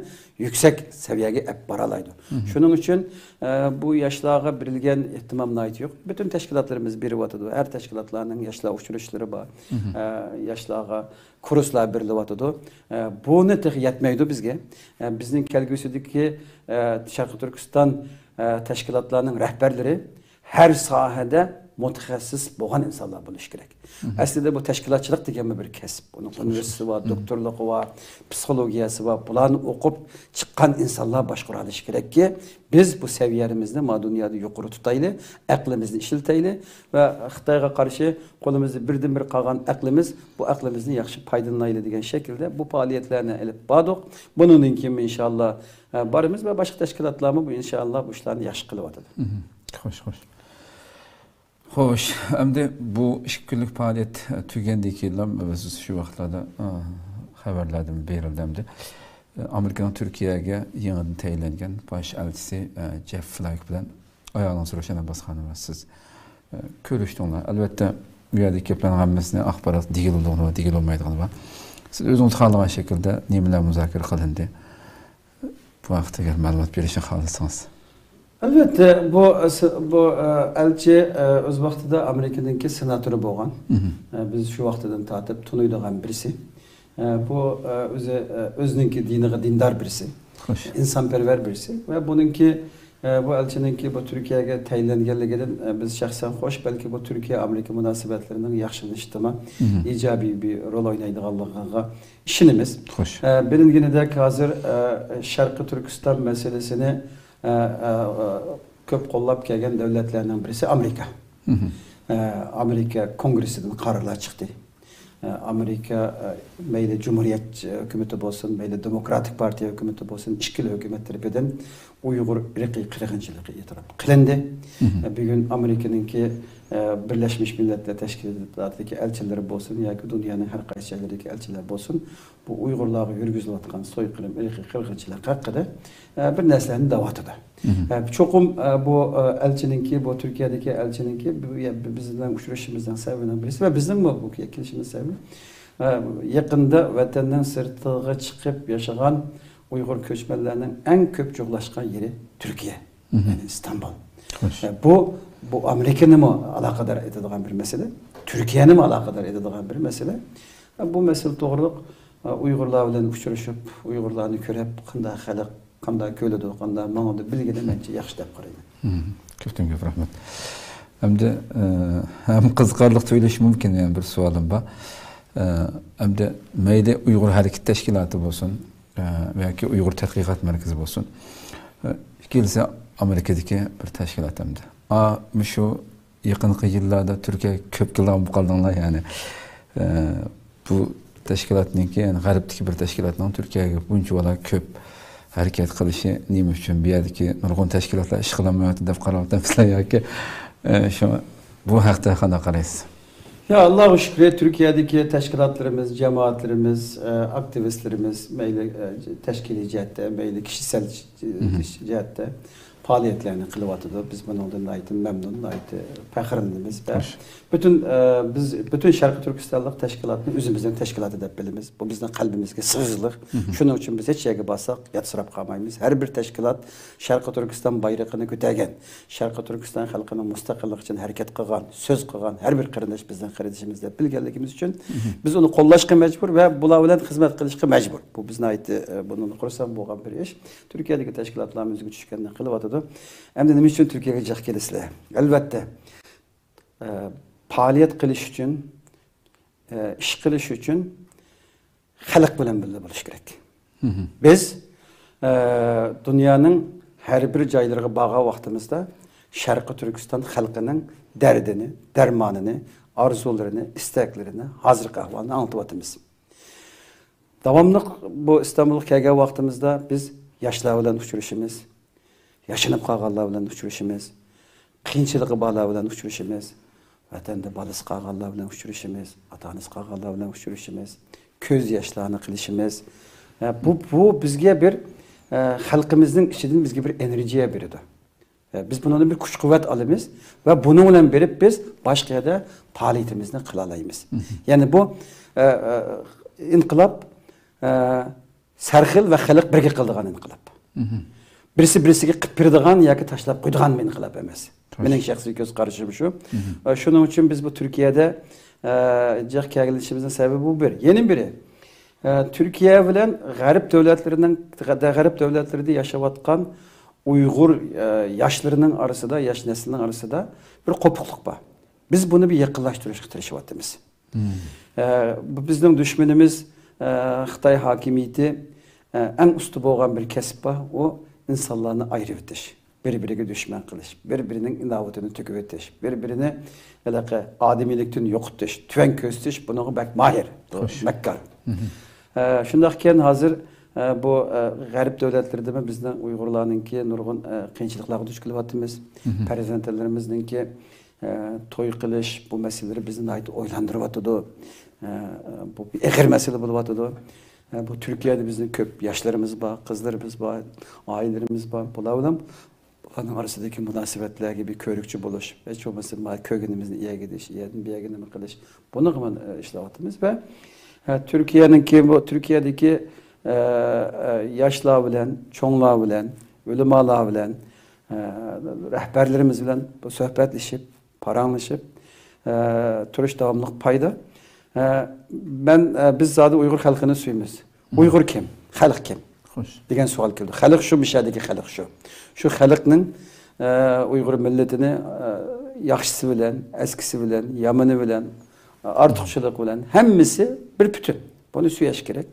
يۈكسەك سەۋىيەگە ئەپ بارالايدۇ. شۇنىڭ ئۈچۈن، ئە، بۇ ياشلارغا بېرىلگەن ئېھتىمام ناھايىتى يۇقىرى. پۈتۈن تەشكىلاتلىرىمىز بېرىۋاتىدۇ. ھەر تەشكىلاتلارنىڭ ياشلار ئۇچرىشىشلىرى بار. ئە، ياشلارغا كۇرسلار بېرىلىۋاتىدۇ. ئە، بۇنى تېخى يەتمەيدۇ بىزگە. ئە، بىزنىڭ كەلگۈسىدىكى، ئە، شەرقىي تۈركىستان، ئە، تەشكىلاتلارنىڭ رەھبەرلىرى ھەر ساھەدە مۇتەخەسسىس بولغان ئىنسانلار بولۇشى كېرەك. ئەسلىدە بۇ تەشكىلاتچىلىق دېگەنمۇ بىر كەسىپ. ئۇنىڭ ئۇنىۋېرسىتېتى بار، دوكتورلۇقى بار، پسىخولوگىيەسى بار. بۇلارنى ئوقۇپ چىققان ئىنسانلار باشقۇرالىشى كېرەككى، بىز بۇ سەۋىيەمىزنى ما دۇنيادا يۇقىرى تۇتايلى، ئەقلىمىزنى ئىشلىتەيلى ۋە خىتايغا قارشى قولىمىزدا بىردىنبىر قالغان ئەقلىمىز، بۇ ئەقلىمىزنى ياخشى پايدىلىنايلى دېگەن شەكىلدە بۇ پائالىيەتلەرنى ئېلىپ باردۇق. بۇنىڭدىن كېيىنمۇ ئىنشاللا، ئە، بارىمىز ۋە باشقا تەشكىلاتلارمۇ بۇ ئىنشاللا بۇ ئىشلارنى ياخشى قىلىۋاتىدۇ. خوش، خوش. خوش، ئەمدى بۇ ئىككى كۈنلۈك پائالىيەت، ئە، تۈگىگەندىن كېيىنلا بىز شۇ ۋاقىتلاردا، ئە، خەۋەرلەردىن بېرىلدى ئەمدى. ئە، ئامېرىكىنىڭ تۈركىيەگە يېڭىدىن تەيىنلەنگەن باش ئەلچىسى، ئە، جېف فلاك بىلەن ئايالىڭىز روشەن ئابباسخانوۋا سىز، ئە، كۆرۈشتۈڭلار. ئەلۋەتتە، بۇ يەردىكى گەپلەرنىڭ ھەممىسىنى ئاخبارات دېگىلى بولىدىغىنى بار، دېگىلى بولمايدىغىنى بار. سىز ئۆزىڭىز خالىغان شەكىلدە نېمىلەر مۇزاكىرە قىلىندى؟ بۇ ھەقتە ئەگەر مەلۇمات بېرىشنى خالىسىڭىز. ئەلۋەتتە، بۇ، بۇ، ئە، ئەلچى، ئە، ئۆز ۋاقتىدا ئامېرىكىنىڭكى سېناتورى بولغان. ئە، بىز شۇ ۋاقتىدىن تارتىپ تونۇيدىغان بىرسى. ئە، بۇ، ئە، ئۆزى، ئە، ئۆزىنىڭكى دىنىغا دىندار بىرسى. خوش. ئىنسانپەرۋەر بىرسى. ۋە بۇنىڭكى، ئە، بۇ ئەلچىنىڭكى بۇ تۈركىيەگە تەيىنلەنگەنلىكىدىن، ئە، بىز شەخسەن خوش، بەلكى بۇ تۈركىيە ئامېرىكا مۇناسىۋەتلىرىنىڭ ياخشىلىنىشىدىمۇ ئىجابىي بىر رول ئوينايدىغانلىقىغا ئىشىنىمىز. خوش. ئە، بىلىنگىنىدەك، ھازىر، ئە، شەرقىي تۈركىستان مەسىلىسىنى، ئە، ئە، ئە، كۆپ قوللاپ كەلگەن دۆلەتلەرنىڭ بىرسى ئامېرىكا. ئە، ئامېرىكا كونگرېسسىدىن قارارلار چىقتى. ئە، ئامېرىكا، ئە، مەيلى جۇمھۇرىيەت ھۆكۈمىتى بولسۇن، مەيلى دېموكراتىك پارتىيە ھۆكۈمىتى بولسۇن، ئىككىلا ھۆكۈمەت تەرىپىدىن ئۇيغۇر ئىرقىي قىرغىنچىلىقى ئېتىراپ قىلىندى. ئە، بۈگۈن ئامېرىكىنىڭكى، ئە، بىرلەشمىش مىللەتلەر تەشكىلاتىدىكى ئەلچىلىرى بولسۇن ياكى دۇنيانىڭ ھەر قايسى جايلىرىدىكى ئەلچىلەر بولسۇن، بۇ ئۇيغۇرلارغا يۈرگۈزۈلۈۋاتقان سويقىرىم، ئىرقىي قىرغىنچىلىق ھەققىدە، ئە، بىر نەرسىلەرنى دەۋاتىدۇ. ئە، چوقۇم، ئە، بۇ، ئە، ئەلچىنىڭكى، بۇ تۈركىيەدىكى ئەلچىنىڭكى بۇ، يە، بىزنىڭ ئۇچرىشىشىمىزنىڭ سەۋەبىنىڭ بىرسى ۋە بىزنىڭمۇ بۇ كېلىشىمىز سەۋەبى، ئە، يېقىندا ۋەتەننىڭ سىرتىغا چىقىپ ياشىغان ئۇيغۇر كۆچمەنلەرنىڭ ئەڭ كۆپ جۇغلاشقان يېرى تۈركىيە. يەنى ئىستانبۇل. خوش. ئە، بۇ، بۇ ئامېرىكىنىمۇ ئالاقىدار ئېتىدىغان بىر مەسىلە، تۈركىيەنىمۇ ئالاقىدار ئېتىدىغان بىر مەسىلە. ئە، بۇ مەسىلە توغرۇلۇق، ئە، ئۇيغۇرلار بىلەن ئۇچرىشىپ، ئۇيغۇرلارنى كۆرۈپ، قانداق خەلق، قانداق كۆرۈلىدۇ، قانداق ماڭىدۇ بىلگىنى مەنچە ياخشى دەپ قارايمەن. كۆپتىن كۆپ رەھمەت. ئەمدى، ئە، ھەم قىزىقارلىق تۇيۇلۇشى مۇمكىن، يەنە بىر سوئالىم بار. ئە، ئەمدى مەيلى ئۇيغۇر ھەرىكىتى تەشكىلاتى بولسۇن، ئە، ياكى ئۇيغۇر تەتقىقات مەركىزى بولسۇن. ئە، ئىككىلىسى ئامېرىكىدىكى بىر تەشكىلات ئەمدى. ئا، مۇشۇ يېقىنقى يىللاردا تۈركىيەگە كۆپ كېلىدىغان بولۇپ قالدىڭلار، يەنى. ئە، بۇ تەشكىلاتنىڭكى، يەنى غەربتىكى بىر تەشكىلاتنىڭ تۈركىيەگە بۇنچىۋالا كۆپ ھەرىكەت قىلىشى نېمە ئۈچۈن؟ بۇ يەردىكى نۇرغۇن تەشكىلاتلار ئىش قىلالمايۋاتىدۇ دەپ قاراۋاتامسىلەر ياكى، ئە، شۇ، بۇ ھەقتە قانداق قارايسىز؟ يا، ئاللاغا شۈكرى، تۈركىيەدىكى تەشكىلاتلىرىمىز، جامائەتلىرىمىز، ئە، ئاكتىۋىستلىرىمىز مەيلى، ئە، تەشكىلىي جەھەتتە، مەيلى كىشىسەل ج-، جەھەتتە پائالىيەتلەرنى قىلىۋاتىدۇ. بىز بۇنىڭدىن ناھايىتى مەمنۇن، ناھايىتى پەخىرلىنىمىز ۋە پۈتۈن، ئە، بىز پۈتۈن شەرقىي تۈركىستانلىق تەشكىلاتنى ئۆزىمىزنىڭ تەشكىلاتى دەپ بىلىمىز. بۇ بىزنىڭ قەلبىمىزگە سىغىشلىق. شۇنىڭ ئۈچۈن بىز ھېچ يەرگە بارساق ياتسىراپ قالمايمىز. ھەر بىر تەشكىلات شەرقىي تۈركىستان بايرىقىنى كۆتەرگەن، شەرقىي تۈركىستان خەلقىنىڭ مۇستەقىللىقى ئۈچۈن ھەرىكەت قىلغان، سۆز قىلغان ھەر بىر قېرىنداش بىزنىڭ قېرىندىشىمىز دەپ بىلگەنلىكىمىز ئۈچۈن بىز ئۇنى قوللاشقا مەجبۇر ۋە بۇلار بىلەن خىزمەت قىلىشقا مەجبۇر. بۇ بىز ناھايىتى، ئە، بۇنىڭدا خۇرسەن بولغان بىر ئىش. تۈركىيەدىكى تەشكىلاتلارمۇ ئۆزىگە چۈشكەننى قىلىۋاتىدۇ. ئەمدى نېمە ئۈچۈن تۈركىيەگە جىق كېلىسىلەر؟ ئەلۋەتتە، ئە، پائالىيەت قىلىش ئۈچۈن، ئە، ئىش قىلىش ئۈچۈن خەلق بىلەن بىللە بولۇش كېرەك. بىز، ئە، دۇنيانىڭ ھەر بىر جايلىرىغا بارغان ۋاقتىمىزدا شەرقىي تۈركىستان خەلقىنىڭ دەردىنى، دەرمانىنى، ئارزۇلىرىنى، ئىستەكلىرىنى، ھازىرقى ئەھۋالىنى ئاڭلىتىۋاتىمىز. داۋاملىق بۇ ئىستانبۇلغا كەلگەن ۋاقتىمىزدا بىز ياشلار بىلەن ئۇچرىشىمىز، ياشىنىپ قالغانلار بىلەن ئۇچرىشىمىز، قىيىنچىلىقى بارلار بىلەن ئۇچرىشىمىز، ۋەتەندە بالىسى قالغانلار بىلەن ئۇچرىشىمىز، ئاتا-ئانىسى قالغانلار بىلەن ئۇچرىشىمىز، كۆز ياشلارنى قىلىشىمىز. ئە، بۇ، بۇ بىزگە بىر، ئە، خەلقىمىزنىڭ ئىچىدىن بىزگە بىر ئېنېرگىيە بېرىدۇ. ئە، بىز بۇنىڭدىن بىر كۈچ-قۇۋۋەت ئالىمىز ۋە بۇنىڭ بىلەن بېرىپ بىز باشقا يەردە پائالىيىتىمىزنى قىلالايمىز. يەنى بۇ، ئە، ئە، ئىنقىلاب، ئە، سەرخىل ۋە خەلق بىرگە قىلىدىغان ئىنقىلاب. بىرسى بىرسىگە قىپ بېرىدىغان ياكى تاشلاپ قويىدىغان بىر ئىنقىلاب ئەمەس. مېنىڭ شەخسىي كۆز قارىشىم شۇ. ئە، شۇنىڭ ئۈچۈن بىز بۇ تۈركىيەدە، ئە، جىق كەلگىنىمىزنىڭ سەۋەبى بۇ بىر. يەنە بىرى، ئە، تۈركىيە بىلەن غەرب دۆلەتلىرىنىڭ، غەرب دۆلەتلىرىدە ياشاۋاتقان ئۇيغۇر، ئە، ياشلىرىنىڭ ئارىسىدا، ياش نەسلىنىڭ ئارىسىدا بىر قوپۇقلۇق بار. بىز بۇنى بىر يېقىنلاشتۇرۇشقا تىرىشىۋاتىمىز. ئە، بۇ بىزنىڭ دۈشمىنىمىز، ئە، خىتاي ھاكىمىيىتى، ئە، ئەڭ ئۇستا بولغان بىر كەسىپ بار، ئۇ ئىنسانلارنى ئايرىۋېتىش، بىر-بىرىگە دۈشمەن قىلىش، بىر-بىرىنىڭ ئىناۋىتىنى تۆكۈۋېتىش، بىر-بىرىنى ھېلىقى ئادىمىيلىكتىن يوقىتىش، تۆۋەن كۆرسىتىش، بۇنىڭغا بەك ماھىر، مەككار. ئە، شۇنداقكەن ھازىر، ئە، بۇ، ئە، غەرب دۆلەتلىرىدىمۇ بىزنىڭ ئۇيغۇرلارنىڭكى نۇرغۇن، ئە، قىيىنچىلىقلارغا دۇچ كېلىۋاتىمىز. پەرزەنتلىرىمىزنىڭكى ئە، توي قىلىش، بۇ مەسىلىلىرى بىزنى ناھايىتى ئويلاندۇرۇۋاتىدۇ. ئە، بۇ بىر ئېغىر مەسىلە بولۇۋاتىدۇ. ئە، بۇ تۈركىيەدە بىزنىڭ كۆپ ياشلىرىمىز بار، قىزلىرىمىز بار، ئائىلىلىرىمىز بار. بۇلار بىلەن بۇلارنىڭ ئارىسىدىكى مۇناسىۋەتلەرگە بىر كۆرۈكچى بولۇش، ھېچ بولمىسا ما كۆرگىنىمىزنى يەگۈدۈش، يەردىن بىر يەرگە نېمە قىلىش، بۇنىڭغا مانا، ئە، ئىشلەۋاتىمىز ۋە، ئە، تۈركىيەنىڭكى بۇ، تۈركىيەدىكى، ئە، ئە، ياشلار بىلەن، چوڭلار بىلەن، ئۆلىمالار بىلەن، ئە، رەھبەرلىرىمىز بىلەن بۇ سۆھبەتلىشىپ، پاراڭلىشىپ، ئە، تۇرۇش داۋاملىق پايدا. ئە، مەن، ئە، بىز زادى ئۇيغۇر خەلقىنى سۆيىمىز. ئۇيغۇر كىم؟ خەلق كىم؟ خوش. دېگەن سوئال كېلىدۇ. خەلق شۇ، مىشەدىكى خەلق شۇ. شۇ خەلقنىڭ، ئە، ئۇيغۇر مىللىتىنى، ئە، ياخشىسى بىلەن، ئەسكىسى بىلەن، يامىنى بىلەن، ئە، ئارتۇقچىلىقى بىلەن ھەممىسى بىر پۈتۈن. بۇنى سۆيۈش كېرەك.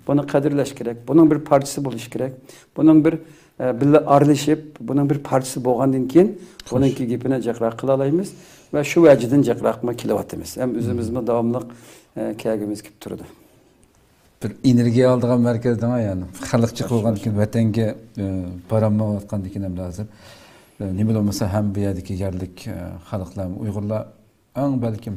بۇنى قەدىرلەش كېرەك. بۇنىڭ بىر پارچىسى بولۇش كېرەك. بۇنىڭ بىر، ئە، بىللە ئارىلىشىپ، بۇنىڭ بىر پارچىسى بولغاندىن كېيىن، بۇنىڭكى گېپىنى جىقراق قىلالايمىز ۋە شۇ ۋەجىدىن جىقراقمۇ كېلىۋاتىمىز. ھەم ئۆزىمىزمۇ داۋاملىق، ئە، كەلگۈمىز كېلىپ تۇرىدۇ. بىر ئېنېرگىيە ئالىدىغان مەركەز دەڭە، يەنى خەلق جىق بولغاندىن كېيىن، ۋەتەنگە، ئە، بارالمايۋاتقاندىن كېيىن ئەمدى ھازىر، ئە، نېمە بولمىسا ھەم بۇ يەردىكى يەرلىك، ئە، خەلقلەر، ئۇيغۇرلار ئەڭ بەلكىم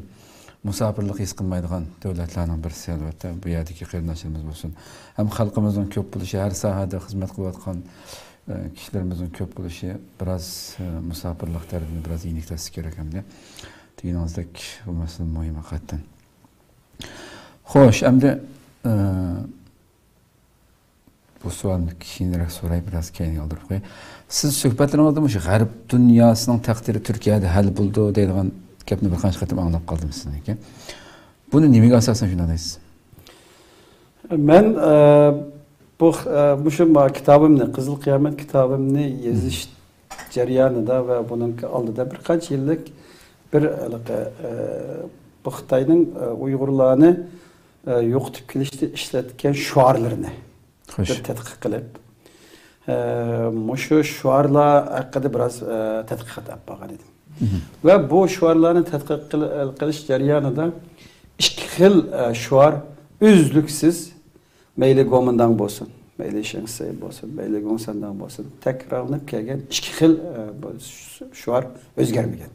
مۇساپىرلىق ھېس قىلمايدىغان دۆلەتلەرنىڭ بىرسى، ئەلۋەتتە، بۇ يەردىكى قېرىنداشلىرىمىز بولسۇن. ھەم خەلقىمىزنىڭ كۆپ بولۇشى، ھەر ساھەدە خىزمەت قىلىۋاتقان، ئە، كىشىلىرىمىزنىڭ كۆپ بولۇشى بىراز، ئە، مۇساپىرلىق تەرىپىنى بىراز يېنىكلەتسە كېرەك ئەمدى. دېگىنىڭىزدەك بۇ مەسىلە مۇھىم ھەقىقەتەن. خوش، ئەمدى، ئە، بۇ سوئالنى كېيىنرەك سوراي، بىراز كەينىگە ئالدۇرۇپ قوياي. سىز سۆھبەتلىرىڭىزدە مۇشۇ غەرب دۇنياسىنىڭ تەقدىرى تۈركىيەدە ھەل بولىدۇ دەيدىغان گەپنى بىر قانچە قېتىم ئاڭلاپ قالدىم سىزنىڭكى. بۇنى نېمىگە ئاساسەن شۇنداق دەيسىز؟ مەن، ئە، بۇ، ئە، مۇشۇ ما-، كىتابىمنى، قىزىل قىيامەت كىتابىمنى يېزىش جەريانىدا ۋە بۇنىڭكى ئالدىدا بىر قانچە يىللىق بىر ھېلىقى، ئە، بۇ خىتاينىڭ، ئە، ئۇيغۇرلارنى، ئە، يوقىتىپ كېلىشتە ئىشلەتكەن شوئارلىرىنى خوش. بىر تەتقىق قىلىپ، ئە، مۇشۇ شوئارلار ھەققىدە بىراز، ئە، تەتقىقات ئېلىپ بارغان ئىدىم. ۋە بۇ شوئارلارنى تەتقىق قىل-، قىلىش جەريانىدا ئىككى خىل، ئە، شوئار ئۈزلۈكسىز، مەيلى گومىنداڭ بولسۇن، مەيلى شېڭسەي بولسۇن، مەيلى گوڭسەنداڭ بولسۇن، تەكرارلىنىپ كەلگەن ئىككى خىل، ئە، بۇ شوئار ئۆزگەرمىگەن.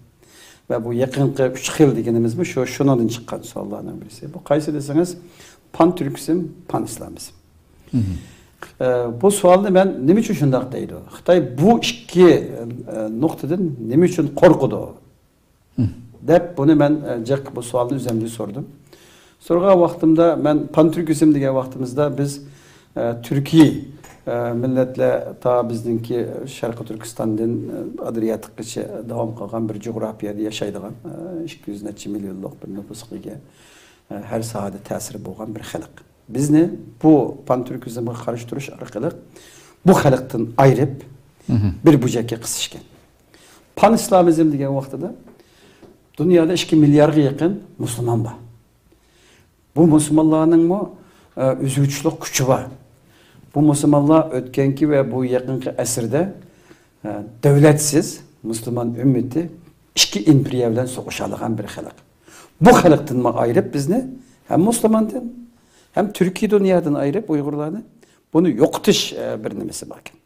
ۋە بۇ يېقىنقى ئۈچ خىل دېگىنىمىزمۇ شۇ، شۇنىڭدىن چىققان سوئاللارنىڭ بىرسى. بۇ قايسى دېسىڭىز، پانتۈركىزم، پانئىسلامىزم. ئە، بۇ سوئالنى مەن نېمە ئۈچۈن شۇنداق دەيدۇ؟ خىتاي بۇ ئىككى، ئە، نۇقتىدىن نېمە ئۈچۈن قورقىدۇ؟ دەپ بۇنى مەن، ئە، جىق بۇ سوئالنى ئۆزۈمدىن سورىدىم. سورىغان ۋاقتىمدا مەن پانتۈركىزم دېگەن ۋاقتىمىزدا بىز، ئە، تۈركىي، ئە، مىللەتلەر تا بىزنىڭكى شەرقىي تۈركىستاندىن، ئە، ئادرىياتىكقىچە داۋام قىلغان بىر جۇغراپىيەدە ياشايدىغان، ئە، ئىككى يۈز نەچچە مىليونلۇق بىر نوپۇسقا ئىگە، ئە، ھەر ساھەدە تەسىرى بولغان بىر خەلق. بىزنى بۇ پانتۈركىزمغا قارشى تۇرۇش ئارقىلىق بۇ خەلقتىن ئايرىپ، بىر بۇرجەككە قىسىشكەن. پانئىسلامىزم دېگەن ۋاقتىدا دۇنيادا ئىككى مىليارغا يېقىن مۇسۇلمان بار. بۇ مۇسۇلمانلارنىڭمۇ، ئە، ئۆزگىچىلىك كۈچى بار. بۇ مۇسۇلمانلار ئۆتكەنكى ۋە بۇ يېقىنقى ئەسىردە، ئە، دۆلەتسىز مۇسۇلمان ئۈممىتى ئىككى ئىمپېرىيە بىلەن سوغۇشالىغان بىر خەلق. بۇ خەلقتىنمۇ ئايرىپ بىزنى ھەم مۇسۇلماندىن، ھەم تۈركىي دۇنيادىن ئايرىپ ئۇيغۇرلارنى، بۇنى يوقىتىش، ئە، بىر نېمىسى باركەن.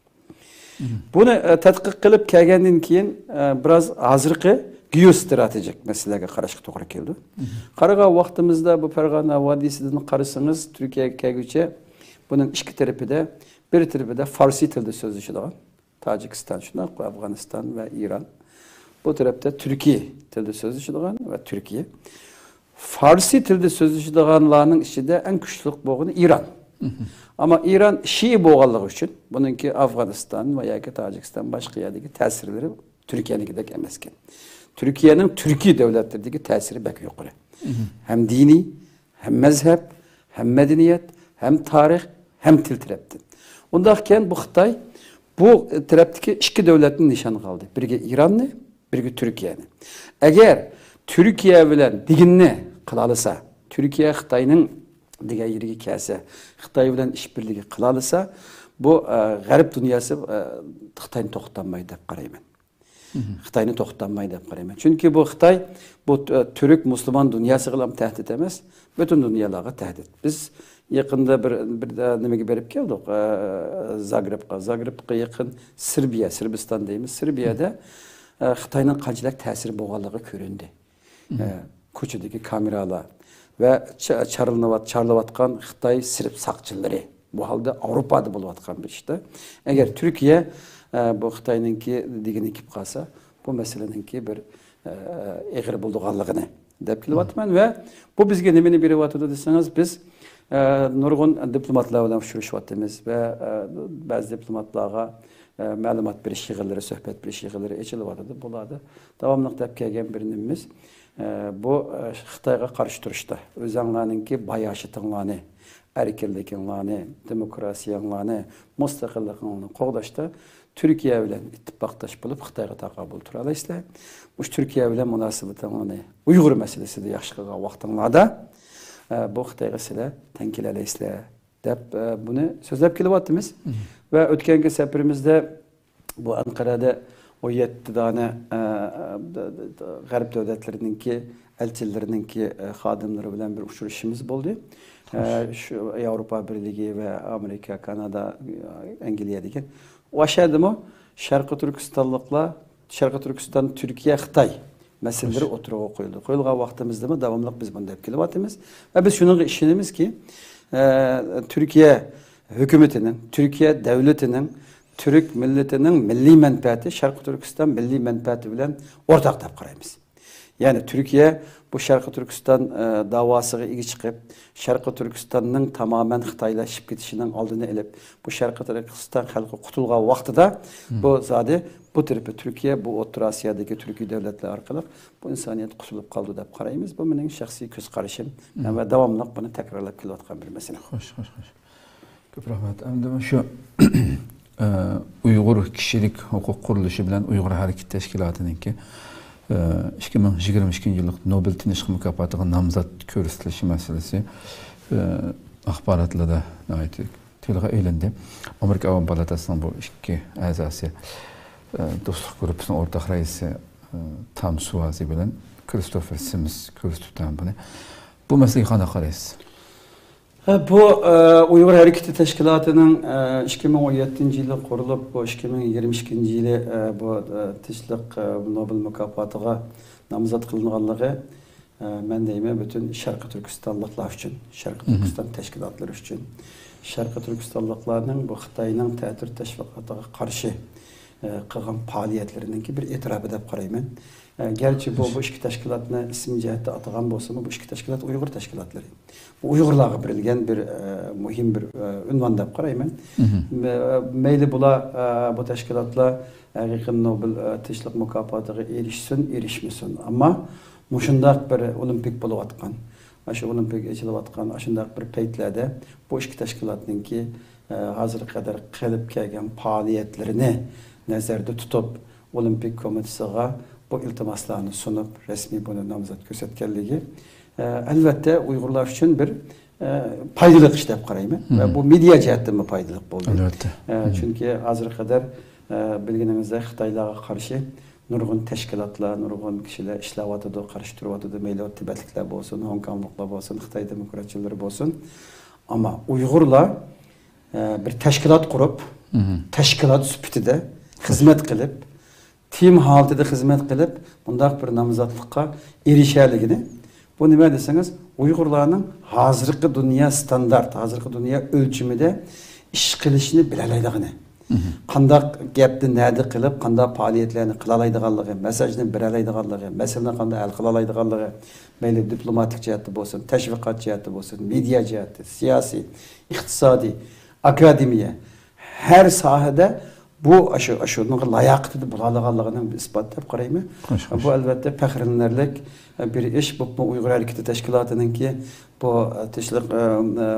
بۇنى، ئە، تەتقىق قىلىپ كەلگەندىن كېيىن، ئە، بىراز ھازىرقى گېئوستراتېگىك مەسىلىلەرگە قاراشقا توغرا كېلىدۇ. قارىغان ۋاقتىمىزدا بۇ پەرغانە ۋادىسىدىن قارىسىڭىز، تۈركىيەگە كەلگۈچە بۇنىڭ ئىككى تەرىپىدە، بىر تەرىپىدە فارسىي تىلدا سۆزلىشىدىغان تاجىكىستان، شۇنداق ئەفغانىستان ۋە ئىران. بۇ تەرەپتە تۈركىي تىلدا سۆزلىشىدىغان ۋە تۈركىيە. فارسىي تىلدا سۆزلىشىدىغانلارنىڭ ئىچىدە ئەڭ كۈچلۈك بولغىنى ئىران. ئەمما ئىران شىئە بولغانلىقى ئۈچۈن بۇنىڭكى ئافغانىستان ۋە ياكى تاجىكىستان، باشقا يەردىكى تەسىرلىرى تۈركىيەنىڭكىدەك ئەمەسكەن. تۈركىيەنىڭ تۈركىي دۆلەتلىرىدىكى تەسىرى بەك يۇقىرى. ھەم دىنىي، ھەم مەزھەپ، ھەم مەدەنىيەت، ھەم تارىخ، ھەم تىل تەرەپتىن. ئۇنداقكەن بۇ خىتاي بۇ تەرەپتىكى ئىككى دۆلەتنى نىشانغا ئالدى. بىرگە ئىراننى، بىرگە تۈركىيەنى. ئەگەر تۈركىيە بىلەن دېگىنىنى قىلالىسا، تۈركىيە خىتاينىڭ دېگەن يېرىگە كەلسە، خىتاي بىلەن ئىش بىرلىكى قىلالىسا، بۇ، ئە، غەرب دۇنياسى، ئە، خىتاينى توختاتمايدۇ دەپ قارايمەن. خىتاينى توختاتمايدۇ دەپ قارايمەن. چۈنكى بۇ خىتاي، بۇ، ئە، تۈرك مۇسۇلمان دۇنياسىغىلا تەھدىت ئەمەس، پۈتۈن دۇنيالارغا تەھدىت. بىز يېقىندا بىر، بىر، ئە، نېمىگە بېرىپ كەلدۇق، ئە، زاگرېبقا. زاگرېبقا يېقىن سېربىيە، سېربىستان دەيمىز، سېربىيەدە، ئە، خىتاينىڭ قانچىلىك تەسىرى بولغانلىقى كۆرۈندى. ئە، كوچىدىكى كامېرالار ۋە چا-، چارلىنىۋات-، چارلىۋاتقان خىتاي سېرب ساقچىلىرى. بۇ ھالدا ئاۋروپادا بولۇۋاتقان بىر ئىشتا. ئەگەر تۈركىيە، ئە، بۇ خىتاينىڭكى دېگىنى كېلىپ قالسا، بۇ مەسىلىنىڭكى بىر، ئە، ئېغىر بولىدىغانلىقىنى دەپ كېلىۋاتىمەن. ۋە بۇ بىزگە نېمىنى بېرىۋاتىدۇ دېسىڭىز، بىز، ئە، نۇرغۇن دىپلوماتلار بىلەن ئۇچرىشىۋاتىمىز ۋە، ئە، بەزى دىپلوماتلارغا، ئە، مەلۇمات بېرىش يىغىنلىرى، سۆھبەت بېرىش يىغىنلىرى ئېچىلىۋاتىدۇ. بۇلاردا داۋاملىق دەپ كەلگەن بىر نېمىمىز، ئە، بۇ، ئە، خىتايغا قارشى تۇرۇشتا ئۆزۈڭلارنىڭكى باياشىتىڭلارنى، ئەركىنلىكىڭلارنى، دېموكراتىيەڭلارنى، مۇستەقىللىقىڭلارنى قوغداشتا تۈركىيە بىلەن ئىتتىپاقداش بولۇپ خىتايغا تاقابىل تۇرالايسىلەر. مۇشۇ تۈركىيە بىلەن مۇناسىۋىتىڭلارنى ئۇيغۇر مەسىلىسىدە ياخشى قىلغان ۋاقتىڭلاردا، ئە، بۇ خىتايغا سىلەر تەڭ كېلەلەيسىلەر دەپ، ئە، بۇنى سۆزلەپ كېلىۋاتىمىز. ۋە ئۆتكەنكى سەپىرىمىزدە بۇ ئەنقەرەدە ئون يەتتە دانە، ئە، غەرب دۆلەتلىرىنىڭكى ئەلچىلىرىنىڭكى، ئە، خادىملىرى بىلەن بىر ئۇچرىشىشىمىز بولدى. ئە، شۇ ياۋروپا بىرلىكى ۋە ئامېرىكا، كانادا، ئەنگلىيە دېگەن. ئاشۇ يەردىمۇ شەرقىي تۈركىستانلىقلار، شەرقىي تۈركىستان، تۈركىيە، خىتاي مەسىلىلىرى ئوتتۇرىغا قويۇلدى. قويۇلغان ۋاقتىمىزدىمۇ داۋاملىق بىز بۇنى دەپ كېلىۋاتىمىز. ۋە بىز شۇنىڭغا ئىشىنىمىزكى، ئە، تۈركىيە ھۆكۈمىتىنىڭ، تۈركىيە دەۋلىتىنىڭ، تۈرك مىللىتىنىڭ مىللىي مەنپەئەتى شەرقىي تۈركىستان مىللىي مەنپەئەتى بىلەن ئورتاق دەپ قارايمىز. يەنى تۈركىيە بۇ شەرقىي تۈركىستان، ئە، داۋاسىغا ئىگە چىقىپ، شەرقىي تۈركىستاننىڭ تامامەن خىتايلاشىپ كېتىشىنىڭ ئالدىنى ئېلىپ، بۇ شەرقىي تۈركىستان خەلقى قۇتۇلغان ۋاقتىدا، بۇ زادى بۇ تەرىپى تۈركىيە، بۇ ئوتتۇرا ئاسىيادىكى تۈركىي دۆلەتلەر ئارقىلىق بۇ ئىنسانىيەت قۇتۇلۇپ قالىدۇ دەپ قارايمىز. بۇ مېنىڭ شەخسىي كۆز قارىشىم ۋە داۋاملىق بۇنى تەكرارلاپ كېلىۋاتقان بىر مەسىلە. خوش، خوش، خوش. كۆپ رەھمەت. ئەمدى شۇ، ئە، ئۇيغۇر كىشىلىك ھوقۇق قۇرۇلۇشى بىلەن ئۇيغۇر ھەرىكىتى تەشكىلاتىنىڭكى، ئە، ئىككى مىڭ يىگىرمە ئىككىنچى يىللىق نوبېل تىنچلىق مۇكاپاتىغا نامزات كۆرسىتىلىشى مەسىلىسى، ئە، ئاخباراتلاردا ناھايىتى تىلغا ئېلىندى. ئامېرىكا ئاۋام پالاتاسىنىڭ بۇ ئىككى ئەزاسى، ئە، دوستلۇق گۇرۇپپىسىنىڭ ئورتاق رەئىسى، ئە، تام سۇۋازى بىلەن كىرىستوفېر سىمس كۆرسىتىپتۇ بۇنى. بۇ مەسىلىگە قانداق قارايسىز؟ ھە، بۇ، ئە، ئۇيغۇر ھەرىكىتى تەشكىلاتىنىڭ، ئە، ئىككى مىڭ ئون يەتتىنچى يىلى قۇرۇلۇپ، بۇ ئىككى مىڭ يىگىرمە ئىككىنچى يىلى، ئە، بۇ، ئە، تىنچلىق، ئە، نوبېل مۇكاپاتىغا نامزات قىلىنغانلىقى، ئە، مەن دەيمەن، پۈتۈن شەرقىي تۈركىستانلىقلار ئۈچۈن، شەرقىي تۈركىستان تەشكىلاتلىرى ئۈچۈن، شەرقىي تۈركىستانلىقلارنىڭ بۇ خىتاينىڭ تەتۈر تەشۋىقاتىغا قارشى، ئە، قىلغان پائالىيەتلىرىنىڭكى بىر ئېتىراپى دەپ قارايمەن. ئە، گەرچە بۇ، بۇ ئىككى تەشكىلاتنى ئىسىم جەھەتتە ئاتىغان بولسىمۇ، بۇ ئىككى تەشكىلات ئۇيغۇر تەشكىلاتلىرى. بۇ ئۇيغۇرلارغا بېرىلگەن بىر، ئە، مۇھىم بىر، ئە، ئۇنۋان دەپ قارايمەن. مە-، مەيلى بۇلار، ئە، بۇ تەشكىلاتلار ھەقىقىي نوبېل، ئە، تىنچلىق مۇكاپاتىغا ئېرىشسۇن، ئېرىشمىسۇن. ئەمما مۇشۇنداق بىر ئولىمپىك بولۇۋاتقان، ئاشۇ ئولىمپىك ئېچىلىۋاتقان ئاشۇنداق بىر پەيتلەردە بۇ ئىككى تەشكىلاتنىڭكى، ئە، ھازىرغا قەدەر قىلىپ كەلگەن پائالىيەتلىرىنى نەزەردە تۇتۇپ، ئولىمپىك كومىتېتىغا بۇ ئىلتىماسلارنى سۇنۇپ، رەسمىي بۇنى نامزات كۆرسەتكەنلىكى، ئە، ئەلۋەتتە، ئۇيغۇرلار ئۈچۈن بىر، ئە، پايدىلىق ئىش دەپ قارايمەن. ۋە بۇ مېدىيا جەھەتتىنمۇ پايدىلىق بولدى. ئەلۋەتتە. ئە، چۈنكى ھازىرغا قەدەر، ئە، بىلگىنىڭىزدەك، خىتايلارغا قارشى نۇرغۇن تەشكىلاتلار، نۇرغۇن كىشىلەر ئىشلەۋاتىدۇ، قارشى تۇرۇۋاتىدۇ. مەيلى ئۇ تىبەتلىكلەر بولسۇن، ھوڭكوڭلۇقلار بولسۇن، خىتاي دېموكراتچىلىرى بولسۇن. ئەمما ئۇيغۇرلار، ئە، بىر تەشكىلات قۇرۇپ، تەشكىلات سۈپىتىدە خىزمەت قىلىپ، تىم ھالىتىدە خىزمەت قىلىپ، بۇنداق بىر نامزاتلىققا ئېرىشەلىگىنى، بۇ نېمە دېسىڭىز، ئۇيغۇرلارنىڭ ھازىرقى دۇنيا ستاندارت، ھازىرقى دۇنيا ئۆلچىمىدە ئىش قىلىشنى بىلەلەيدىغىنى، قانداق گەپنى نەدە قىلىپ، قانداق پائالىيەتلەرنى قىلالايدىغانلىقى، مەسەلىنى بېرەلەيدىغانلىقى، مەسىلىنى قانداق ھەل قىلالايدىغانلىقى، مەيلى دىپلوماتىك جەھەتتە بولسۇن، تەشۋىقات جەھەتتە بولسۇن، مېدىيا جەھەتتە، سىياسىي، ئىقتىسادىي، ئاكادېمىيە، ھەر ساھەدە بۇ ئاشۇ، ئاشۇنىڭغا لاياقىتىدە بولالىغانلىقىنىڭ بىر ئىسپاتى دەپ قارايمەن. خوش، خوش. بۇ، ئەلۋەتتە، پەخىرلىنەرلىك بىر ئىش. بۇ، بۇ ئۇيغۇر ھەرىكىتى تەشكىلاتىنىڭكى بۇ تىنچلىق، ئە، ئە،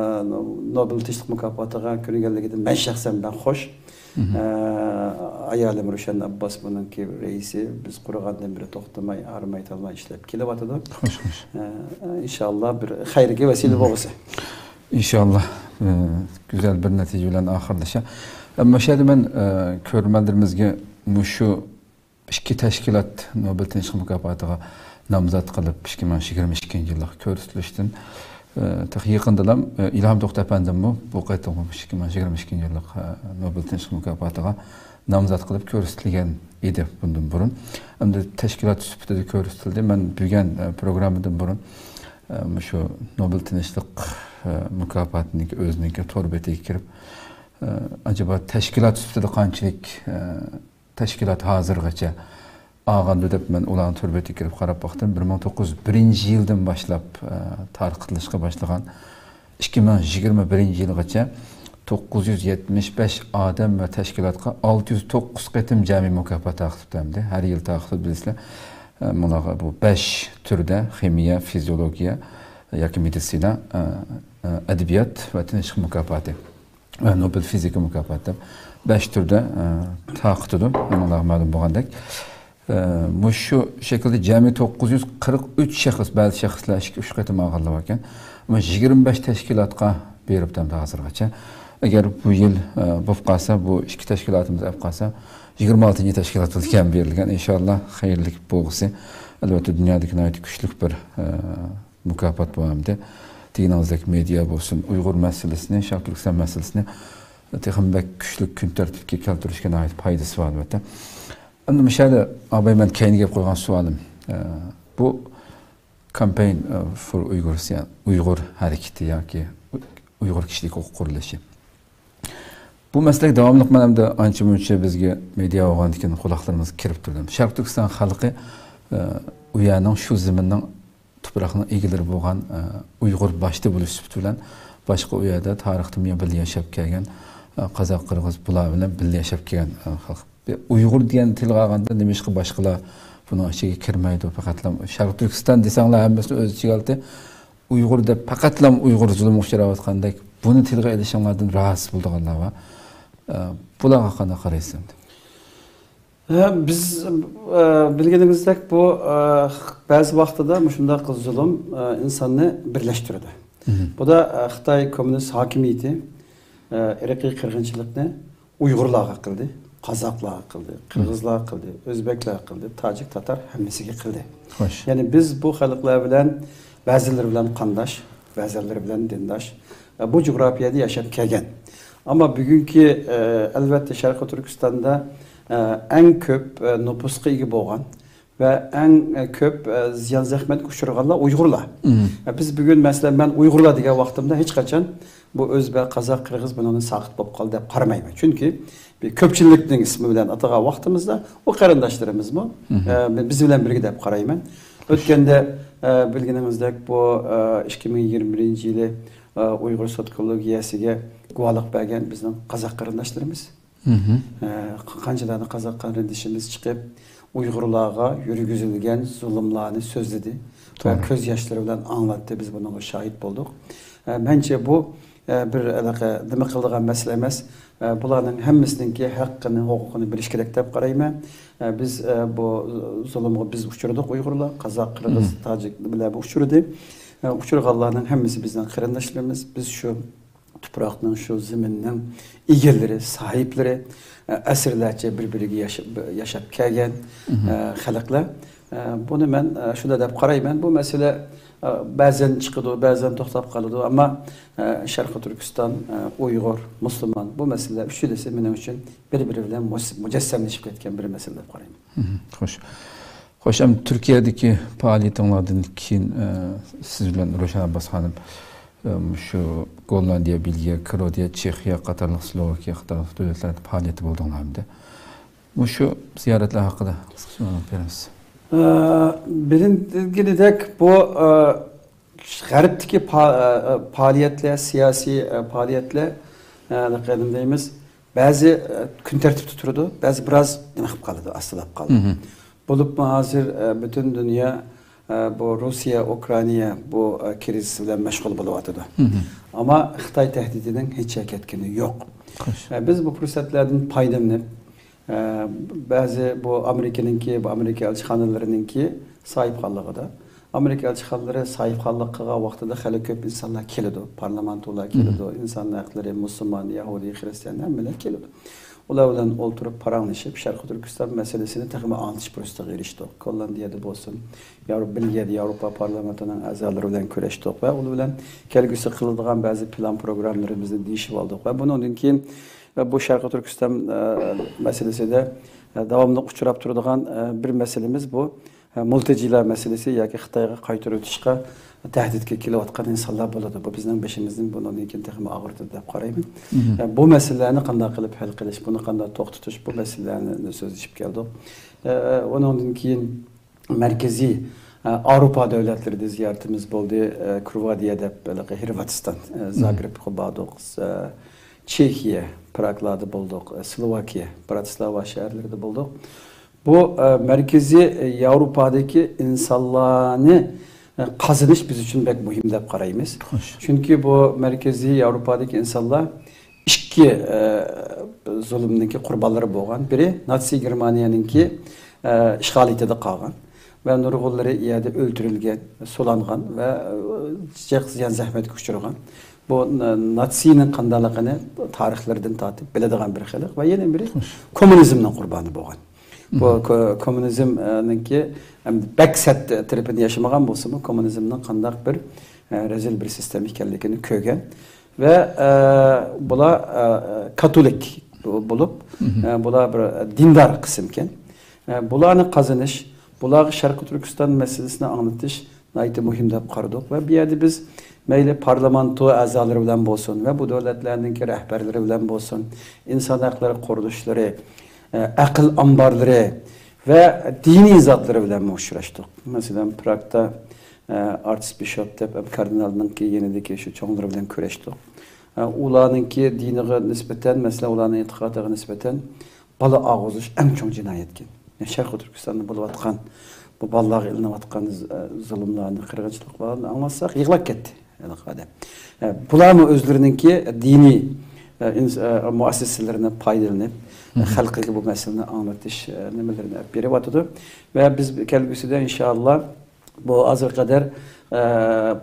نوبېل تىنچلىق مۇكاپاتىغا كۆرۈنگەنلىكىدىن مەن شەخسەن مەن خوش. مم. ئە، ئايالىم روشەن ئابباس بۇنىڭكى رەئىسى. بىز قۇرغاندىن بېرى توختىماي، ھارماي، تالماي ئىشلەپ كېلىۋاتىدۇ. خوش، خوش. ئە، ئىنشاللا بىر خەيرگە ۋەسىلە بولغۇسى. ئىنشاللا، ئە، گۈزەل بىر نەتىجە بىلەن ئاخىرلىشار. ئەمما شۇ يەردە مەن، ئە، كۆرۈرمەنلىرىمىزگە مۇشۇ ئىككى تەشكىلات نوبېل تىنچلىق مۇكاپاتىغا نامزات قىلىپ، ئىككى مىڭ يىگىرمە ئىككىنچى يىللىق كۆرسىتىلىشتىن، ئە، تېخى يېقىندىلا، ئە، ئىلھام توختى ئەپەندىممۇ بۇ قېتىمقى ئىككى مىڭ يىگىرمە ئىككىنچى يىللىق، ئە، نوبېل تىنچلىق مۇكاپاتىغا نامزات قىلىپ كۆرسىتىلگەن ئىدى بۇندىن بۇرۇن. ئەمدى تەشكىلات سۈپىتىدە كۆرسىتىلدى. مەن بۈگۈن، ئە، پروگراممىدىن بۇرۇن، ئە، مۇشۇ نوبېل تىنچلىق، ئە، مۇكاپاتىنىڭكى ئۆزىنىڭكى تور بېتىگە كىرىپ، ئە، ئەجەبا تەشكىلات سۈپىتىدە قانچىلىك، ئە، تەشكىلات ھازىرغىچە ئالغاندۇ دەپ مەن ئۇلارنىڭ تور بېتىگە كىرىپ قاراپ باقتىم. بىر مىڭ توققۇز يۈز بىرىنچى يىلدىن باشلاپ، ئە، تارقىتىلىشقا باشلىغان ئىككى مىڭ يىگىرمە بىرىنچى يىلغىچە توققۇز يۈز يەتمىش بەش ئادەم ۋە تەشكىلاتقا ئالتە يۈز توققۇز قېتىم جەمئىي مۇكاپات تارقىتىپتۇ ئەمدى. ھەر يىل تارقىتىپ بىلىسىلەر. ئە، مۇناغا بۇ بەش تۈردە، خىمىيە، فىزىيولوگىيە ياكى مېدىتسىنا، ئە، ئە، ئەدەبىيات ۋە تىنچلىق مۇكاپاتى. ئە، نوبېل فىزىكا مۇكاپاتى دەپ بەش تۈردە، ئە، تارقىتىدۇ. ھەممىڭلارغا مەلۇم بولغاندەك. ئە، مۇشۇ شەكىلدە جەمئىي توققۇز يۈز قىرىق ئۈچ شەخس، بەزى شەخسلەر ئىككى، ئۈچ قېتىم ئالغانلار باركەن. ئەمما يىگىرمە بەش تەشكىلاتقا بېرىپتۇ ئەمدى ھازىرغىچە. ئەگەر بۇ يىل، ئە، بولۇپ قالسا، بۇ ئىككى تەشكىلاتىمىز ئېلىپ قالسا، يىگىرمە ئالتىنچى تەشكىلات بولىدىكەن بېرىلگەن. ئىنشاللا خەيرلىك بولغۇسى. ئەلۋەتتە، دۇنيادىكى ناھايىتى كۈچلۈك بىر، ئە، مۇكاپات بۇ ئەمدى. دېگىنىڭىزدەك مېدىيا بولسۇن، ئۇيغۇر مەسىلىسىنى، شەرقىي تۈركىستان مەسىلىسىنى تېخىمۇ بەك كۈچلۈك كۈن تەرتىپكە كەلتۈرۈشكە ناھايىتى پايدىسى بار، ئەلۋەتتە. ئەمدى مۇشۇ يەردە، ئاباي، مەن كەينىگە قويغان سوئالىم، ئە، بۇ Campaign، ئە، for Uyghurs، يەنى ئۇيغۇر ھەرىكىتى ياكى ئۇيغۇر كىشىلىك ھوقۇق قۇرۇلۇشى. بۇ مەسىلىگە داۋاملىق مەن ئەمدى ئانچە-مۇنچە بىزگە مېدىيا بولغاندىكىن قۇلاقلىرىمىزغا كىرىپ تۇردى. شەرقىي تۈركىستان خەلقى، ئە، ئۇ يەرنىڭ، شۇ زېمىننىڭ، تۇپراقنىڭ ئىگىلىرى بولغان، ئە، ئۇيغۇر باشتا بولۇش سۈپىتى بىلەن باشقا ئۇ يەردە تارىختىن بۇيان بىللە ياشاپ كەلگەن، ئە، قازاق، قىرغىز بۇلار بىلەن بىللە ياشاپ كەلگەن، ئە، خەلق. ئۇيغۇر دېگەن تىلغا ئالغاندا نېمىشقا باشقىلار بۇنىڭ ئىچىگە كىرمەيدۇ؟ پەقەتلا شەرقىي تۈركىستان دېسەڭلار ھەممىسىنى ئۆز ئىچىگە ئالدى. ئۇيغۇر دەپ پەقەتلا ئۇيغۇر زۇلۇمغا ئۇچراۋاتقاندەك بۇنى تىلغا ئېلىشىڭلاردىن راھەتسىز بولىدىغانلار بار. ئە، بۇلارغا قانداق قارايسىز ئەمدى؟ ھە، بىز، ئە، بىلگىنىمىزدەك بۇ، ئە، بەزى ۋاقتىدا مۇشۇنداق زۇلۇم، ئە، ئىنساننى بىرلەشتۈرىدۇ. مم. بۇدا، ئە، خىتاي كوممۇنىست ھاكىمىيىتى، ئە، ئىرقىي قىرغىنچىلىقنى ئۇيغۇرلارغا قىلدى، قازاقلارغا قىلدى، مم. قىرغىزلارغا قىلدى، ئۆزبەكلەرگە قىلدى، تاجىك، تاتار ھەممىسىگە قىلدى. خوش. يەنى بىز بۇ خەلقلەر بىلەن بەزىلىرى بىلەن قانداش، بەزىلىرى بىلەن دىنداش، ئە، بۇ جۇغراپىيەدە ياشاپ كەلگەن. ئەمما بۈگۈنكى، ئە، ئەلۋەتتە، شەرقىي تۈركىستاندا، ئە، ئەڭ كۆپ، ئە، نوپۇسقا ئىگە بولغان ۋە ئەڭ، ئە، كۆپ، ئە، زىيان زەخمەتكە ئۇچرىغانلار ئۇيغۇرلار. مم. ئە، بىز بۈگۈن، مەسىلەن، مەن ئۇيغۇرلار دېگەن ۋاقتىمدا ھېچقاچان بۇ ئۆزبەك، قازاق، قىرغىز بۇنىڭدىن ساقىت بولۇپ قالدى دەپ قارىمايمەن. چۈنكى بىر كۆپچىلىكنىڭ ئىسمى بىلەن ئاتىغان ۋاقتىمىزدا ئۇ قېرىنداشلىرىمىزمۇ، مم. ئە، بىز بىلەن بىرگە دەپ قارايمەن. ئۆتكەندە، ئە، بىلگىنىڭىزدەك بۇ، ئە، ئىككى مىڭ يىگىرمە بىرىنچى يىلى، ئە، ئۇيغۇر سوتكولوگىيەسىگە گۇۋاھلىق بەرگەن بىزنىڭ قازاق قېرىنداشلىرىمىز. مم. ئە، قانچىلارنى قازاق قېرىندىشىمىز چىقىپ، ئۇيغۇرلارغا يۈرگۈزۈلگەن زۇلۇملارنى سۆزلىدى ۋە توغرا. كۆز ياشلىرى بىلەن ئاڭلاتتى. بىز بۇنىڭغا شاھىت بولدۇق. ئە، مەنچە بۇ، ئە، بىر ھېلىقى نېمە قىلىدىغان مەسىلە ئەمەس. ئە، بۇلارنىڭ ھەممىسىنىڭكى ھەققىنى، ھوقۇقىنى بېرىش كېرەك دەپ قارايمەن. ئە، بىز، ئە، بۇ زۇلۇمغا بىز ئۇچرىدۇق ئۇيغۇرلار، قازاق، قىرغىز، مم. تاجىك بىلەن ئۇچرىدى. ئە، ئۇچرىغانلارنىڭ ھەممىسى بىزنىڭ قېرىنداشلىرىمىز. بىز شۇ تۇپراقنىڭ، شۇ زېمىننىڭ ئىگىلىرى، ساھىبلىرى، ئە، ئەسىرلەرچە بىر-بىرىگە ياشا-، ياشاپ كەلگەن، مم. ئە، خەلقلەر. ئە، بۇنى مەن، ئە، شۇنداق دەپ قارايمەن. بۇ مەسىلە، بەزەن چىقىدۇ، بەزەن توختاپ قالىدۇ. ئەمما، ئە، شەرقىي تۈركىستان، ئە، ئۇيغۇر، مۇسۇلمان، بۇ مەسىلىلەر ئۈچىلىسى مېنىڭ ئۈچۈن بىر-بىرى بىلەن مۇس-، مۇجەسسەملىشىپ كەتكەن بىر مەسىلە دەپ قارايمەن. مم، خوش. خوش، ئەمدى تۈركىيەدىكى پائالىيىتىڭلاردىن كېيىن، ئە، سىز بىلەن روشەن ئابباس خانىم، ئە، شۇ گوللاندىيە، بېلگىيە، كرواتىيە، چېخىيە قاتارلىق، سلوۋاكىيە قاتارلىق دۆلەتلەردە پائالىيەتتە بولدۇڭلار ئەمدى. مۇشۇ زىيارەتلەر ھەققىدە قىسقىچە مەلۇمات بېرىمىز. ئە، بىلىندىگىنىدەك، بۇ، ئە، غەربتىكى پا-، ئە، پائالىيەتلەر، سىياسىي، ئە، پائالىيەتلەر، ئە، نېمە دەيمىز، بەزى، ئە، كۈن تەرتىپتە تۇرىدۇ، بەزى بىراز نېمە قىلىپ قالىدۇ، ئاستىلاپ قالىدۇ. مهم. بولۇپمۇ ھازىر، ئە، پۈتۈن دۇنيا، ئە، بۇ روسىيە، ئۇكرائىنا بۇ، ئە، كىرىزىس بىلەن مەشغۇل بولۇۋاتىدۇ. مهم. ئەمما خىتاي تەھدىتىنىڭ ھېچ ھەرىكەتكىنى يوق. خوش. ئە، بىز بۇ پۇرسەتلەردىن پايدىلىنىپ، ئە، بەزى بۇ ئامېرىكىنىڭكى، بۇ ئامېرىكا ئەلچىخانىلىرىنىڭكى ساھىبخانلىقىدا، ئامېرىكا ئەلچىخانىلىرى ساھىبخانلىق قىلغان ۋاقتىدا خېلى كۆپ ئىنسانلار كېلىدۇ، پارلامېنتولار كېلىدۇ، مهم. ئىنسان ھەقلىرى، مۇسۇلمان، يەھۇدىي، خىرىستىيان ھەممىلەر كېلىدۇ. ئۇلار بىلەن ئولتۇرۇپ پاراڭلىشىپ، شەرقىي تۈركىستان مەسىلىسىنى تېخىمۇ ئاڭلىتىش پۇرسىتىگە ئېرىشتۇق. گوللاندىيەدە بولسۇن، ياۋرو-، بېلگىيەدە ياۋروپا پارلامېنتىنىڭ ئەزالىرى بىلەن كۆرۈشتۇق ۋە ئۇلار بىلەن كەلگۈسى قىلىدىغان بەزى پىلان پروگراممىلىرىمىزنى دېيىشىۋالدۇق ۋە بۇنىڭدىن كېيىن، ئە، بۇ شەرقىي تۈركىستان، ئە، مەسىلىسىدە، ئە، داۋاملىق ئۇچراپ تۇرىدىغان، ئە، بىر مەسىلىمىز بۇ، ئە، مۇلتىجىلار مەسىلىسى ياكى خىتايغا قايتۇرۇۋېتىشقا تەھدىتكە كېلىۋاتقان ئىنسانلار بولىدۇ. بۇ بىزنىڭ بېشىمىزدىن بۇنىڭدىن كېيىن تېخىمۇ ئاغرىتىدۇ دەپ قارايمەن. مهم. ئە، بۇ مەسىلىلەرنى قانداق قىلىپ ھەل قىلىش، بۇنى قانداق توختىتىش، بۇ مەسىلىلەرنى سۆزلىشىپ كەلدۇق. ئە، ئۇنىڭدىن كېيىن مەركىزىي، ئە، ئاۋروپا دۆلەتلىرىدە زىيارىتىمىز بولدى. ئە، كرواتىيە دەپ، ھېلىقى ھىرۋاتىستان، ئە، مهم. زاگرېبقا باردۇق. ئە، چېخىيە، پراگلاردا بولدۇق. ئە، سلوۋاكىيە، براتىسلاۋا شەھەرلىرىدە بولدۇق. بۇ، ئە، مەركىزىي، ئە، ياۋروپادىكى ئىنسانلارنى، ئە، قازىنىش بىز ئۈچۈن بەك مۇھىم دەپ قارايمىز. خوش. چۈنكى بۇ مەركىزىي ياۋروپادىكى ئىنسانلار ئىككى، ئە، زۇلۇمنىڭكى قۇربانلىرى بولغان. بىرى ناتسىي گېرمانىيەنىڭكى، ئە، ئىشغالىيىتىدە قالغان ۋە نۇرغۇنلىرى يەردە ئۆلتۈرۈلگەن، سولانغان ۋە، ئە، جىق زىيان زەھمەتكە ئۇچرىغان. بۇ نا-، ناتسىينىڭ قانداقلىقىنى تارىخلىرىدىن تارتىپ بىلىدىغان بىر خەلق ۋە يەنە بىرى خوش. كوممۇنىزمنىڭ قۇربانى بولغان. بۇ مهم. كو-، كوممۇنىزمنىڭكى، ئەمدى بەك سەت تەرىپىنى ياشىمىغان بولسىمۇ، كوممۇنىزمنىڭ قانداق بىر، ئە، رەزىل بىر سىستېما ئىكەنلىكىنى كۆرگەن. ۋە، ئە، بۇلار، ئە، كاتولىك بولۇپ، مهم. ئە، بۇلار بىر دىندار قىسىم ئىكەن. ئە، بۇلارنى قازىنىش، بۇلارغا شەرقىي تۈركىستان مەسىلىسىنى ئاڭلىتىش ناھايىتى مۇھىم دەپ قارىدۇق. ۋە بۇ يەردە بىز مەيلى پارلامېنتو ئەزالىرى بىلەن بولسۇن ۋە بۇ دۆلەتلەرنىڭكى رەھبەرلىرى بىلەن بولسۇن، ئىنسان ھەقلىرى قۇرۇلۇشلىرى، ئە، ئەقىل ئامبارلىرى ۋە دىنىي زاتلىرى بىلەنمۇ ئۇچراشتۇق. مەسىلەن، پراگدا، ئە، ئارتىس بىشوپ دەپ، ئەم، كاردىنالنىڭكى يېنىدىكى شۇ چوڭلىرى بىلەن كۆرۈشتۇق. ئە، ئۇلارنىڭكى دىنىغا نىسبەتەن، مەسىلەن، ئۇلارنىڭ ئېتىقادىغا نىسبەتەن بالا ئاغۇزلىشىش ئەڭ چوڭ جىنايەتكەن. شەرقىي تۈركىستاندا بولۇۋاتقان، بۇ بالىلارغا ئېلىنىۋاتقان ز-، زۇلۇملارنى، قىرغىنچىلىقلارنى ئاڭلاتساق يىغلاپ كەتتى ھېلىقى ئادەم. ئە، بۇلارمۇ ئۆزلىرىنىڭكى دىنىي، ئە، ئىنس-، ئە، مۇئەسسەسىلىرىنى پايدىلىنىپ، مهم. خەلقىگە بۇ مەسىلىنى ئاڭلىتىش، ئە، نېمىلىرىنى ئېلىپ بېرىۋاتىدۇ. ۋە بىز كەلگۈسىدە ئىنشائاللا بۇ ھازىرغا قەدەر، ئە،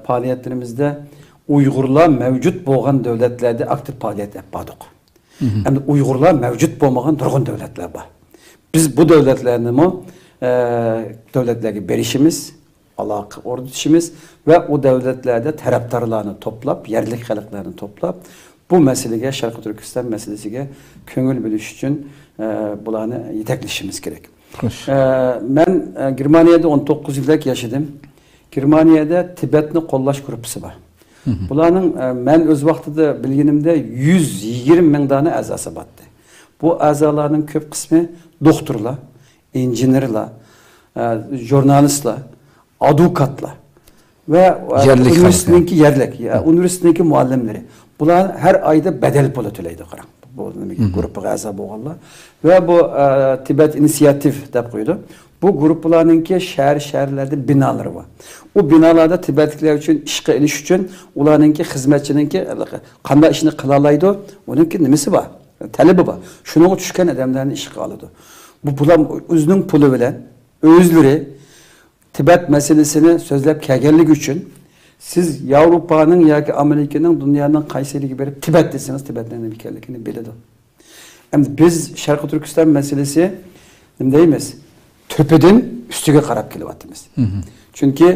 پائالىيەتلىرىمىزدە ئۇيغۇرلار مەۋجۇت بولغان دۆلەتلەردە ئاكتىپ پائالىيەت ئېلىپ باردۇق. مهم. ئەمدى ئۇيغۇرلار مەۋجۇت بولمىغان نۇرغۇن دۆلەتلەر بار. بىز بۇ دۆلەتلەرنىمۇ، ئە، دۆلەتلەرگە بېرىشىمىز، ئالاقە ئورنىتىشىمىز ۋە ئۇ دۆلەتلەردە تەرەپدارلارنى توپلاپ، يەرلىك خەلقلەرنى توپلاپ، بۇ مەسىلىگە، شەرقىي تۈركىستان مەسىلىسىگە كۆڭۈل بۆلۈش ئۈچۈن، ئە، بۇلارنى يېتەكلىشىمىز كېرەك. خوش. ئە، مەن، ئە، گېرمانىيەدە ئون توققۇز يىلدەك ياشىدىم. گېرمانىيەدە تىبەتنى قوللاش گۇرۇپپىسى بار. مهم. بۇلارنىڭ، ئە، مەن ئۆز ۋاقتىدا بىلگىنىمدە يۈز يىگىرمە مىڭ دانە ئەزاسى بارتتى. بۇ ئەزالارنىڭ كۆپ قىسمى دوختۇرلار، ئىنژېنېرلار، ئە، ژۇرنالىستلار، ئادۋوكاتلار ۋە، ئە، يەرلىك خەلق، ئۇنىۋېرسىتېتنىڭكى يەرلىك، يا، ھە. ئۇنىۋېرسىتېتنىڭكى مۇئەللىملىرى. بۇلار ھەر ئايدا بەدەل پۇلى تۆلەيدۇ، قاراڭ. بۇ نېمىگە، مهم. گۇرۇپپىغا ئەزا بولغانلار. ۋە بۇ، ئە، تىبەت ئىنىسىياتىف دەپ قويىدۇ. بۇ گۇرۇپپىلارنىڭكى شەھەر، شەھەرلەردە بىنالىرى بار. ئۇ بىنالاردا تىبەتلىكلەر ئۈچۈن ئىشقا ئېلىش ئۈچۈن ئۇلارنىڭكى خىزمەتچىنىڭكى قانداق ئىشنى قىلالايدۇ، ئۇنىڭكى نېمىسى بار، تەلىپى بار. شۇنىڭغا چۈشكەن ئادەملەرنى ئىشقا ئالىدۇ. بۇ، بۇلار ئۆزىنىڭ پۇلى بىلەن ئۆزلىرى تىبەت مەسىلىسىنى سۆزلەپ كەلگەنلىكى ئۈچۈن، سىز ياۋروپانىڭ ياكى ئامېرىكىنىڭ، دۇنيانىڭ قايسى يېرىگە بېرىپ تىبەت دېسىڭىز، تىبەتنىڭ نېمە ئىكەنلىكىنى بىلىدۇ. ئەمدى بىز شەرقىي تۈركىستان مەسىلىسى، نېمە دەيمىز، تۆپىدىن ئۈستىگە قاراپ كېلىۋاتىمىز. مهم. چۈنكى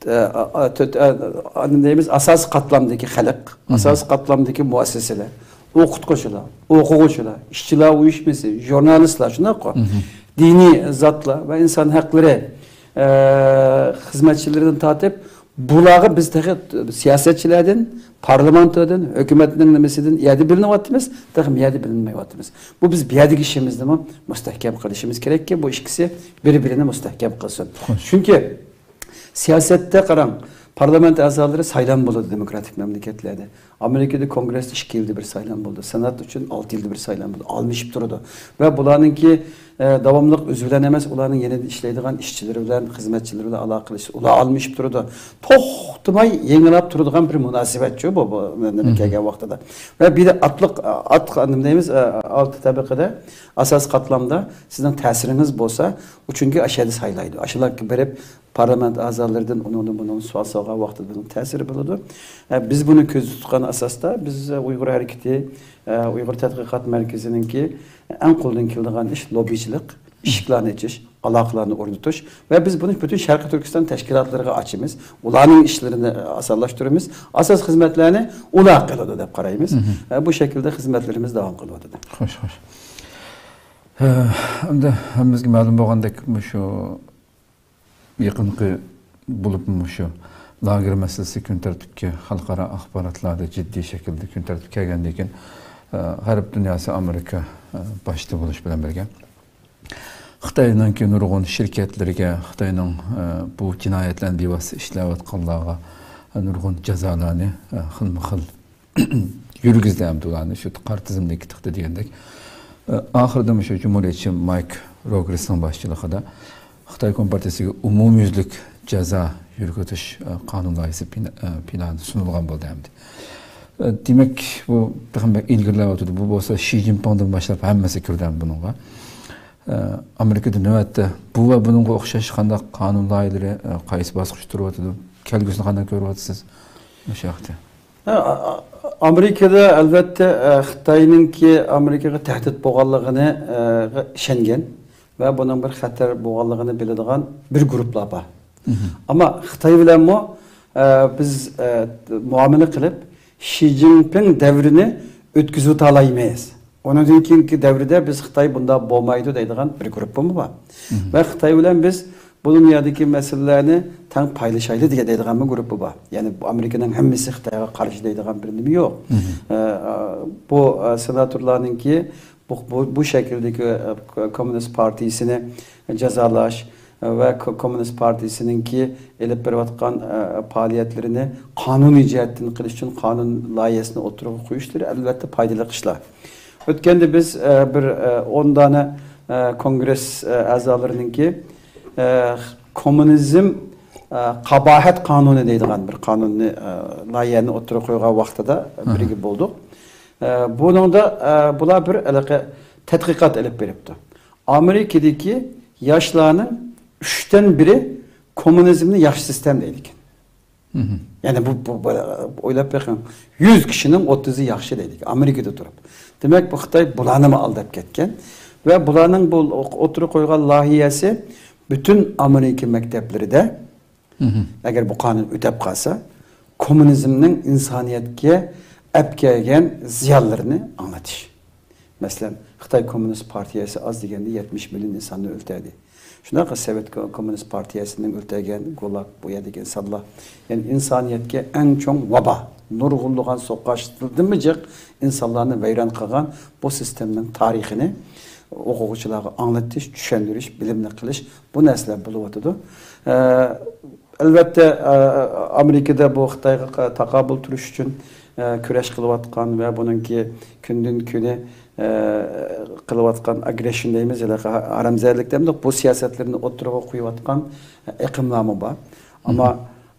ئە، ئا-، ئا-، تۆت-، ئە، ئا-، نېمە دەيمىز، ئاساسىي قاتلامدىكى خەلق، ئاساسىي قاتلامدىكى مۇئەسسەسىلەر، ئوقۇتقۇچىلار، ئوقۇغۇچىلار، ئىشچىلار ئۇيۇشمىسى، ژۇرنالىستلار، شۇنداققۇ؟ دىنىي زاتلار ۋە ئىنسان ھەقلىرى، ئە، خىزمەتچىلىرىدىن تارتىپ، بۇلارغا بىز تېخى سىياسەتچىلەردىن، پارلامېنتىدىن، ھۆكۈمەتنىڭ نېمىسىدىن يەردە بىلىنىۋاتىمىز، تېخى يەردە بىلىنمەيۋاتىمىز. بۇ بىز بۇ يەردىكى ئىشىمىزنىمۇ مۇستەھكەم قىلىشىمىز كېرەككى، بۇ ئىككىسى بىر-بىرىنى مۇستەھكەم قىلسۇن. چۈنكى سىياسەتتە قاراڭ، پارلامېنت ئەزالىرى سايلام بولىدۇ دېموكراتىك مەملىكەتلەردە. ئامېرىكىدا كونگرېستا ئىككى يىلدا بىر سايلام بولىدۇ، سېنات ئۈچۈن ئالتە يىلدا بىر سايلام بولىدۇ، ئالمىشىپ تۇرىدۇ. ۋە بۇلارنىڭكى، ئە، داۋاملىق ئۆزى بىلەن ئەمەس، ئۇلارنىڭ يېنىدا ئىشلەيدىغان ئىشچىلىرى بىلەن، خىزمەتچىلىرى بىلەن ئالاقىلىشىش، ئۇلار ئالمىشىپ تۇرىدۇ. توختىماي يېڭىلاپ تۇرىدىغان بىر مۇناسىۋەتچۇ بۇ، بۇ نېمە كەلگەن ۋاقتىدا. ۋە بىر ئاتلىق، ئات، نېمە دەيمىز، ئە، ئالتە تەبىقىدە، ئاساسىي قاتلامدا سىزنىڭ تەسىرىڭىز بولسا، ئۇ چۈنكى ئاشۇ يەردە سايلايدۇ. ئاشۇلار بېرىپ، پارلامېنت ئەزالىرىدىن ئۇنىڭدىن بۇنىڭدىن سوئال سورىغان ۋاقتىدا بۇنىڭ تەسىرى بولىدۇ. ئە، بىز بۇنى كۆزدە تۇتقان ئاساستا، بىز، ئە، ئۇيغۇر ھەرىكىتى، ئە، ئۇيغۇر تەتقىقات مەركىزىنىڭكى ئەڭ قولدىن كېلىدىغان ئىش لوببىچىلىق، ئىشىكلارنى ئېچىش، ئالاقىلارنى ئورنىتىش ۋە بىز بۇنى پۈتۈن شەرقىي تۈركىستان تەشكىلاتلىرىغا ئاچىمىز. ئۇلارنىڭ ئىشلىرىنى ئاسانلاشتۇرىمىز. ئاساس خىزمەتلەرنى ئۇلار قىلىدۇ دەپ قارايمىز. ئە، بۇ شەكىلدە خىزمەتلىرىمىز داۋام قىلىۋاتىدۇ. خوش، خوش. ئە، ئەمدى ھەممىمىزگە مەلۇم بولغاندەك، مۇشۇ يېقىنقى بولۇپمۇ مۇشۇ لاگېر مەسىلىسى كۈن تەرتىپكە، خەلقئارا ئاخباراتلاردا جىددىي شەكىلدە كۈن تەرتىپكە كەلگەندىن كېيىن، ئە، غەرب دۇنياسى، ئامېرىكا، ئە، باشتا بولۇش بىلەن بىرگە، خىتاينىڭكى نۇرغۇن شىركەتلىرىگە، خىتاينىڭ، ئە، بۇ جىنايەتلەرنى بىۋاسىتە ئىشلەۋاتقانلارغا نۇرغۇن جازالارنى، ئە، خىلمۇ خىل يۈرگۈزدى ھەمدە ئۇلارنى شۇ قارا تىزىملىككە تىقتى دېگەندەك. ئە، ئاخىرىدا مۇشۇ جۇمھۇرىيەتچى مايك روگرېسنىڭ باشچىلىقىدا خىتاي كومپارتىيىسىگە ئومۇميۈزلۈك جازا يۈرگۈزۈش، ئە، قانۇن لايىھەسى پىنا-، ئە، پىلانى سۇنۇلغان بولدى ھەمدە. ئە، دېمەك، بۇ تېخىمۇ بەك ئىلگىرىلەۋاتىدۇ. بۇ بولسا شى جىنپىڭدىن باشلاپ ھەممىسى كىردى بۇنىڭغا. ئە، ئامېرىكىدا نۆۋەتتە بۇ ۋە بۇنىڭغا ئوخشاش قانداق قانۇن لايىھەلىرى، ئە، قايسى باسقۇچتا تۇرۇۋاتىدۇ؟ كەلگۈسىنى قانداق كۆرۈۋاتىسىز مۇشۇ ھەقتە؟ ھە، ئا-، ئا-، ئامېرىكىدا ئەلۋەتتە، ئە، خىتاينىڭكى ئامېرىكىغا تەھدىت بولغانلىقىنى، ئە، غا ئىشەنگەن ۋە بۇنىڭ بىر خەتەر بولغانلىقىنى بىلىدىغان بىر گۇرۇپپىلار بار. ئەمما خىتاي بىلەنمۇ، ئە، بىز، ئە، مۇئامىلە قىلىپ، شى جىنپىڭ دەۋرىنى ئۆتكۈزۈۋېتالايمىز. ئۇنىڭدىن كېيىنكى دەۋردە بىز خىتاي بۇنداق بولمايدۇ دەيدىغان بىر گۇرۇپپىمۇ بار. ۋە خىتاي بىلەن بىز بۇ دۇنيادىكى مەسىلىلەرنى تەڭ پايلىشايلى دېگەن، دەيدىغان بىر گۇرۇپپا بار. يەنى بۇ ئامېرىكىنىڭ ھەممىسى خىتايغا قارشى دەيدىغان بىر نېمە يوق. ئە، ئە، بۇ، ئە، سېناتورلارنىڭكى بۇ، بۇ، بۇ شەكىلدىكى، ئە، كوممۇنىست پارتىيىسىنى جازالاش، ئە، ۋە كو-، كوممۇنىست پارتىيىسىنىڭكى ئېلىپ بېرىۋاتقان، ئە، پائالىيەتلىرىنى قانۇنىي جەھەتتىن قىلىش ئۈچۈن قانۇن لايىھەسىنى ئوتتۇرىغا قويۇشلىرى ئەلۋەتتە پايدىلىق ئىشلار. ئۆتكەندە بىز، ئە، بىر، ئە، ئون دانە، ئە، كونگرېس، ئە، ئەزالىرىنىڭكى، ئە، كوممۇنىزم، ئە، قاباھەت قانۇنى دەيدىغان بىر قانۇننى، ئە، لايىھەنى ئوتتۇرىغا قويغان ۋاقتىدا بىرگە بولدۇق. ئە، بۇنىڭدا، ئە، بۇلار بىر ھېلىقى تەتقىقات ئېلىپ بېرىپتۇ. ئامېرىكىدىكى ياشلارنىڭ ئۈچتىن بىرى كوممۇنىزمنى ياخشى سىستېما دەيدىكەن. يەنى بۇ، بۇ، بۇ، ئويلاپ بېقىڭ، يۈز كىشىنىڭ ئوتتۇزى ياخشى دەيدىكەن ئامېرىكىدا تۇرۇپ. دېمەك، بۇ خىتاي بۇلارنىمۇ ئالداپ كەتكەن ۋە بۇلارنىڭ بۇ ئوتتۇرىغا قويغان لايىھەسى پۈتۈن ئامېرىكا مەكتەپلىرىدە، ئەگەر بۇ قانۇن ئۆتەپ قالسا، كوممۇنىزمنىڭ ئىنسانىيەتكە ئەپ كەلگەن زىيانلىرىنى ئاڭلىتىش. مەسىلەن، خىتاي كوممۇنىست پارتىيەسى ئاز دېگەندە يەتمىش مىليون ئىنساننى ئۆلتۈردى. شۇنداق سوۋېت كو-، كوممۇنىست پارتىيەسىنىڭ ئۆلتۈرگەن گۇلاگ، بۇ يەردىكى ئىنسانلار، يەنى ئىنسانىيەتكە ئەڭ چوڭ ۋابا، نۇرغۇنلىغان سوققاچلىقتىنمۇ جىق ئىنسانلارنى ۋەيران قىلغان بۇ سىستېمىنىڭ تارىخىنى ئوقۇغۇچىلارغا ئاڭلىتىش، چۈشەندۈرۈش، بىلىملىك قىلىش، بۇ نەرسىلەر بولۇۋاتىدۇ. ئە، ئەلۋەتتە، ئە، ئامېرىكىدا بۇ خىتايغا ق-، تاقابىل تۇرۇش ئۈچۈن، ئە، كۈرەش قىلىۋاتقان ۋە بۇنىڭكى كۈندىن كۈنى، ئە، قىلىۋاتقان ئاگرېسسىيون دەيمىز، ھېلىقى ھا-، ھارامزادىلىك دەمدۇق، بۇ سىياسەتلىرىنى ئوتتۇرىغا قويۇۋاتقان، ئە، ئېقىملارمۇ بار. ئەمما،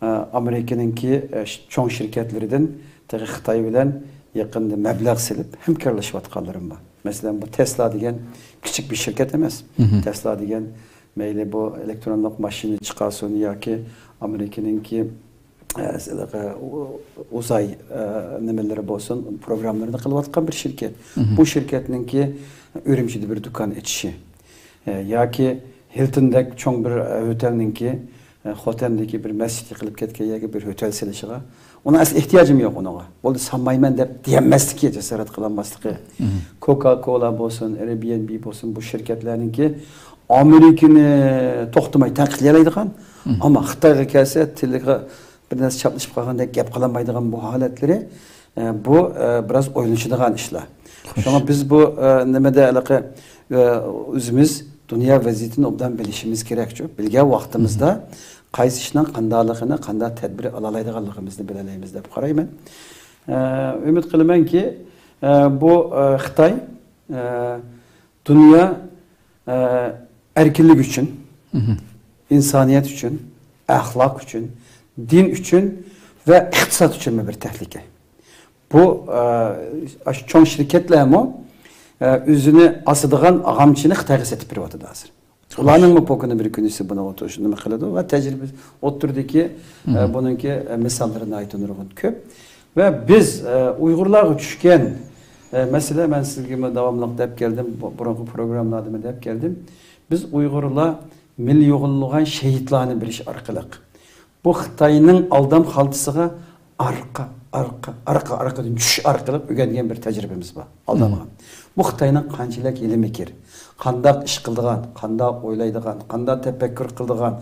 ئە، ئامېرىكىنىڭكى، ئە، ش-، چوڭ شىركەتلىرىدىن تېخى خىتاي بىلەن يېقىندا مەبلەغ سېلىپ ھەمكارلىشىۋاتقانلىرىمۇ بار. مەسىلەن، بۇ تېسلا دېگەن كىچىك بىر شىركەت ئەمەس. تېسلا دېگەن مەيلى بۇ ئېلېكترونلۇق ماشىنا چىقارسۇن ياكى ئامېرىكىنىڭكى، ئە، ئۇ-، ئۇزاي، ئە، نېمىلىرى بولسۇن، پروگراممىلىرىنى قىلىۋاتقان بىر شىركەت. بۇ شىركەتنىڭكى ئۈرۈمچىدە بىر دۇكان ئېچىشى، ئە، ياكى ھىلتوندەك چوڭ بىر، ئە، ھوتېلنىڭكى، ئە، خوتەندىكى بىر مەسچىت يىقىلىپ كەتكەن يەرگە بىر ھوتېل سېلىشىغا. ئۇنىڭ ئەسلى ئېھتىياجىمۇ يوق ئۇنىڭغا. بولدى، سالمايمەن دەپ دېيەلمەسلىكى، جاسارەت قىلالماسلىقى. كوكا كولا بولسۇن، ئېربىئېنبى بولسۇن، بۇ شىركەتلەرنىڭكى ئامېرىكىنى توختىماي تەنقىدلىيەلەيدىغان، ئەمما خىتايغا كەلسە تىلىغا بىر نەرسە چاپلىشىپ قالغاندەك گەپ قىلالمايدىغان بۇ ھالەتلىرى، ئە، بۇ، ئە، بىراز ئويلىنىشىدىغان ئىشلار. شۇڭا بىز بۇ، ئە، نېمىدە ھېلىقى، ئە، ئۆزىمىز دۇنيا ۋەزىيىتىنى ئوبدان بىلىشىمىز كېرەكچۇ. بىلگەن ۋاقتىمىزدا قايسى ئىشنىڭ قانداقلىقىنى، قانداق تەدبىر ئالالايدىغانلىقىمىزنى بىلەلەيمىز دەپ قارايمەن. ئە، ئۈمىد قىلىمەنكى، ئە، بۇ، ئە، خىتاي، ئە، دۇنيا، ئە، ئەركىنلىك ئۈچۈن، ئىنسانىيەت ئۈچۈن، ئەخلاق ئۈچۈن، دىن ئۈچۈن ۋە ئىقتىساد ئۈچۈنمۇ بىر تەھلىكە. بۇ، ئە، ئاشۇ چوڭ شىركەتلەرمۇ، ئە، ئۆزىنى ئاسىدىغان ئاغامچىنى خىتايغا سېتىپ بېرىۋاتىدۇ ھازىر. ئۇلارنىڭمۇ پوكىنى بىر كۈنىسى بۇنىڭغا تۇرۇش نېمە قىلىدۇ ۋە تەجرىبە ئوتتۇرىدىكى، ئە، بۇنىڭكى، ئە، مىساللىرى ناھايىتى نۇرغۇن كۆپ. ۋە بىز، ئە، ئۇيغۇرلارغا چۈشكەن، ئە، مەسىلە، مەن سىزگىمۇ داۋاملىق دەپ كەلدىم، بۇ، بۇرۇنقى پروگراممىلاردىمۇ دەپ كەلدىم. بىز ئۇيغۇرلار مىليونلىغان شېھىتلارنى بېرىش ئارقىلىق، بۇ خىتاينىڭ ئالدام خالتىسىغا ئارقا، ئارقا، ئارقا، ئارقىدىن چۈشۈش ئارقىلىق ئۆگەنگەن بىر تەجرىبىمىز بار. ئالدانغان. بۇ خىتاينىڭ قانچىلىك ھىيلىمىكىر، قانداق ئىش قىلىدىغان، قانداق ئويلايدىغان، قانداق تەپەككۇر قىلىدىغان،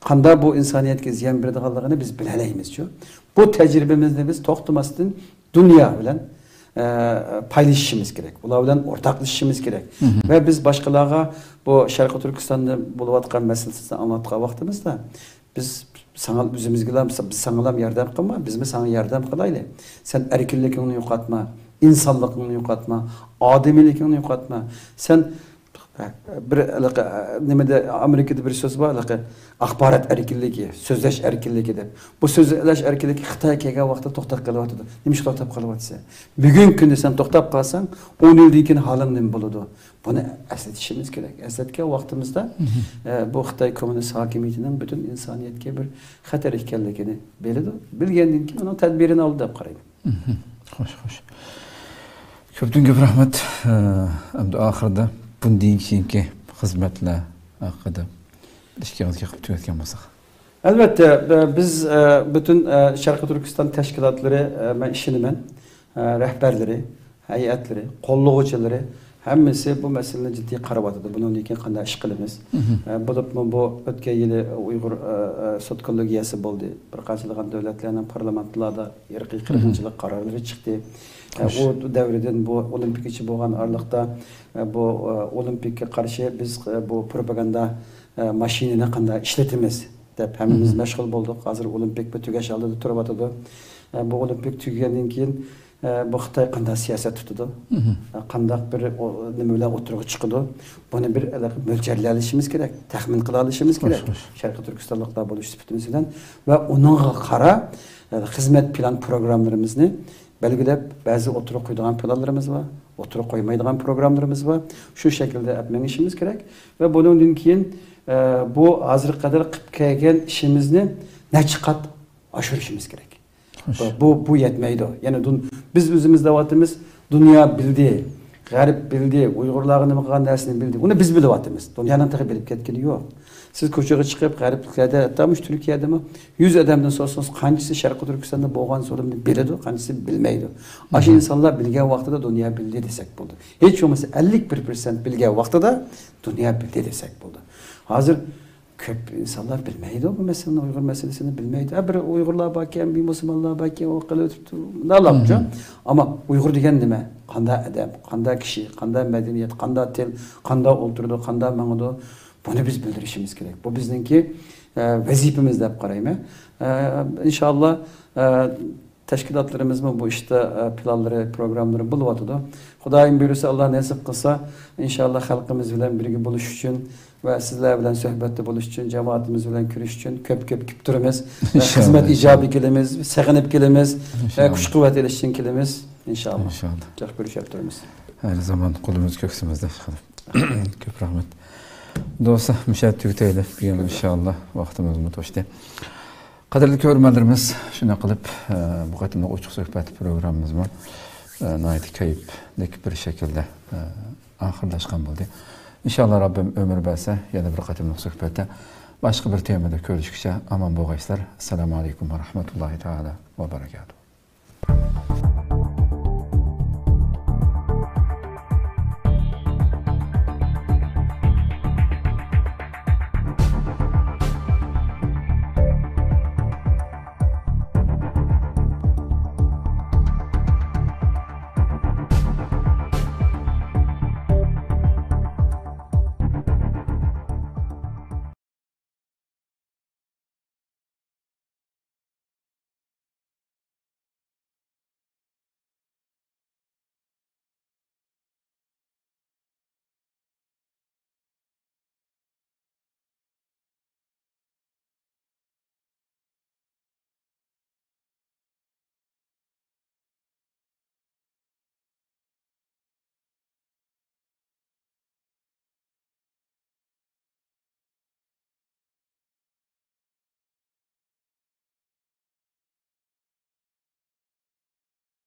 قانداق بۇ ئىنسانىيەتكە زىيان بېرىدىغانلىقىنى بىز بىلەلەيمىزچۇ. بۇ تەجرىبىمىزنى بىز توختىماستىن دۇنيا بىلەن، ئە، پايلىشىشىمىز كېرەك. ئۇلار بىلەن ئورتاقلىشىشىمىز كېرەك. ۋە بىز باشقىلارغا بۇ شەرقىي تۈركىستاندا بولۇۋاتقان مەسىلىسىنى ئاڭلاتقان ۋاقتىمىزدا، بىز ساڭا، ئۆزىمىزگىلا، بىز ساڭىلا ياردەم قىلما، بىزمۇ ساڭا ياردەم قىلايلى. سەن ئەركىنلىكىڭنى يوقاتما، ئىنسانلىقىڭنى يوقاتما، ئادىمىيلىكىڭنى يوقاتما. سەن بىر، ھېلىقى، نېمىدە، ئامېرىكىدا بىر سۆز بار، ھېلىقى ئاخبارات ئەركىنلىكى، سۆزلەش ئەركىنلىكى دەپ. بۇ سۆزلەش ئەركىنلىكى خىتاي كەلگەن ۋاقىتتا توختاپ قېلىۋاتىدۇ. نېمىشقا توختاپ قېلىۋاتىسەن؟ بۈگۈنكى كۈندە سەن توختاپ قالساڭ، ئون يىلدىن كېيىن ھالىڭ نېمە بولىدۇ؟ بۇنى ئەسلىتىشىمىز كېرەك. ئەسلەتكەن ۋاقتىمىزدا، ئە، بۇ خىتاي كوممۇنىست ھاكىمىيىتىنىڭ پۈتۈن ئىنسانىيەتكە بىر خەتەر ئىكەنلىكىنى بىلىدۇ. بىلگەندىن كېيىن ئۇنىڭ تەدبىرىنى ئالىدۇ دەپ قارايمەن. خوش، خوش. كۆپتىن كۆپ رەھمەت. ئە، ئەمدى ئاخىرىدا بۇندىن كېيىنكى خىزمەتلەر ھەققىدە ئىككىڭىزگە قىلىپ تۈگەتكەن بولساق. ئەلۋەتتە، بىز، ئە، پۈتۈن، ئە، شەرقىي تۈركىستان تەشكىلاتلىرى، ئە، مەن ئىشىنىمەن، ئە، رەھبەرلىرى، ھەيئەتلىرى، قوللىغۇچىلىرى ھەممىسى بۇ مەسىلىنى جىددىي قاراۋاتىدۇ. بۇنىڭدىن كېيىن قانداق ئىش قىلىمىز؟ ئە، بولۇپمۇ بۇ ئۆتكەن يىلى ئۇيغۇر، ئە، ئە، سوتكولوگىيەسى بولدى. بىر قانچىلىغان دۆلەتلەرنىڭ پارلامېنتلاردا ئىرقىي قىرغىنچىلىق قارارلىرى چىقتى. ئە، ئۇ دەۋردىن بۇ ئولىمپىكقىچە بولغان ئارىلىقتا، ئە، بۇ، ئە، ئولىمپىككە قارشى بىز، ئە، بۇ پروپاگاندا، ئە، ماشىنىنى قانداق ئىشلىتىمىز دەپ ھەممىمىز مەشغۇل بولدۇق. ھازىر ئولىمپىكمۇ تۈگەش ئالدىدا تۇرۇۋاتىدۇ. ئە، بۇ ئولىمپىك تۈگىگەندىن كېيىن، ئە، بۇ خىتاي قانداق سىياسەت تۇتىدۇ؟ ئە، قانداق بىر ئو-، نېمە بىلەن ئوتتۇرىغا چىقىدۇ؟ بۇنى بىر، ئە، مۆلچەرلىيەلىشىمىز كېرەك، تەخمىن قىلالىشىمىز كېرەك. شەرقىي تۈركىستانلىقلار بولۇش سۈپىتىمىز بىلەن ۋە ئۇنىڭغا قارا، ئە، خىزمەت پىلان پروگراممىلىرىمىزنى بەلگىلەپ، بەزى ئوتتۇرىغا قويىدىغان پىلانلىرىمىز بار، ئوتتۇرىغا قويمايدىغان پروگراممىلىرىمىز بار. شۇ شەكىلدە ئەپ مېڭىشىمىز كېرەك ۋە بۇنىڭدىن كېيىن، ئە، بۇ ھازىرغا قەدەر قىلىپ كەلگەن ئىشىمىزنى نەچچە قات ئاشۇرۇشىمىز كېرەك. بۇ، بۇ، بۇ يەتمەيدۇ. يەنى دۇن-، بىز ئۆزىمىز دەۋاتىمىز، دۇنيا بىلدى، غەرب بىلدى، ئۇيغۇرلارغا نېمە قىلغان نەرسىنى بىلدى. ئۇنى بىز بىلىۋاتىمىز. دۇنيانىڭ تېخى بىلىپ كەتكىنى يوق. سىز كوچىغا چىقىپ، غەربلىكلەردە، ھەتتا مۇشۇ تۈركىيەدىمۇ يۈز ئادەمدىن سورىسىڭىز، قانچىسى شەرقىي تۈركىستاندا بولغان زۇلۇمنى بىلىدۇ، قانچىسى بىلمەيدۇ. ئاشۇ ئىنسانلار بىلگەن ۋاقتىدا دۇنيا بىلدى دېسەك بولىدۇ. ھېچ بولمىسا ئەللىك بىر پىرسەنت بىلگەن ۋاقتىدا دۇنيا بىلدى دېسەك بولىدۇ. ھازىر كۆپ ئىنسانلار بىلمەيدۇ بۇ مەسىلىنى، ئۇيغۇر مەسىلىسىنى بىلمەيدۇ. ھە، بىر ئۇيغۇرلار باركەن، بىر مۇسۇلمانلار باركەن، ئۇ قىلىۋېتىپتۇ، مۇنداقلارچۇ. ئەمما ئۇيغۇر دېگەن نېمە؟ قانداق ئادەم، قانداق كىشى، قانداق مەدەنىيەت، قانداق تىل، قانداق ئولتۇرىدۇ، قانداق ماڭىدۇ، بۇنى بىز بىلدۈرۈشىمىز كېرەك. بۇ بىزنىڭكى، ئە، ۋەزىپىمىز دەپ قارايمەن. ئە، ئىنشاللا، ئە، تەشكىلاتلىرىمىزمۇ بۇ ئىشتا، ئە، پىلانلىرى، پروگراممىلىرى بولۇۋاتىدۇ. خۇدايىم بۇيرۇسا، ئاللا نېسىپ قىلسا، ئىنشاللا خەلقىمىز بىلەن بىرگە بولۇش ئۈچۈن ۋە سىزلەر بىلەن سۆھبەتتە بولۇش ئۈچۈن، جامائىتىمىز بىلەن كۆرۈشۈش ئۈچۈن كۆپ-كۆپ كېلىپ تۇرىمىز. ۋە خىزمەت ئىجابى كېلىمىز، سېغىنىپ كېلىمىز ۋە كۈچ-قۇۋۋەت ئېلىش ئۈچۈن كېلىمىز. ئىنشاللا. ئىنشاللا. ياخشى كۆرۈشۈپ تۇرىمىز. ھەر زامان قولىمىز كۆكسىمىزدە. كۆپ رەھمەت. دوستلار، مۇشۇ يەردە تۈگىتەيلى. بۈگۈن ئىنشاللا ۋاقتىمىزمۇ توشتى. قەدىرلىك كۆرۈرمەنلىرىمىز، شۇنداق قىلىپ، ئە، بۇ قېتىملىق ئوچۇق سۆھبەت پروگراممىمىزمۇ، ئە، ناھايىتى كەيپلىك بىر شەكىلدە، ئە، ئاخىرلاشقان بولدى. ئىنشاللا رەببىم ئۆمۈر بەرسە، يەنە بىر قېتىملىق سۆھبەتتە باشقا بىر تېمىدا كۆرۈشكىچە ئامان بولغايسىلەر. ئەسسالامۇ ئەلەيكۇم ۋە رەھمەتۇللاھى تائالا ۋە بەرىكاتۇھ.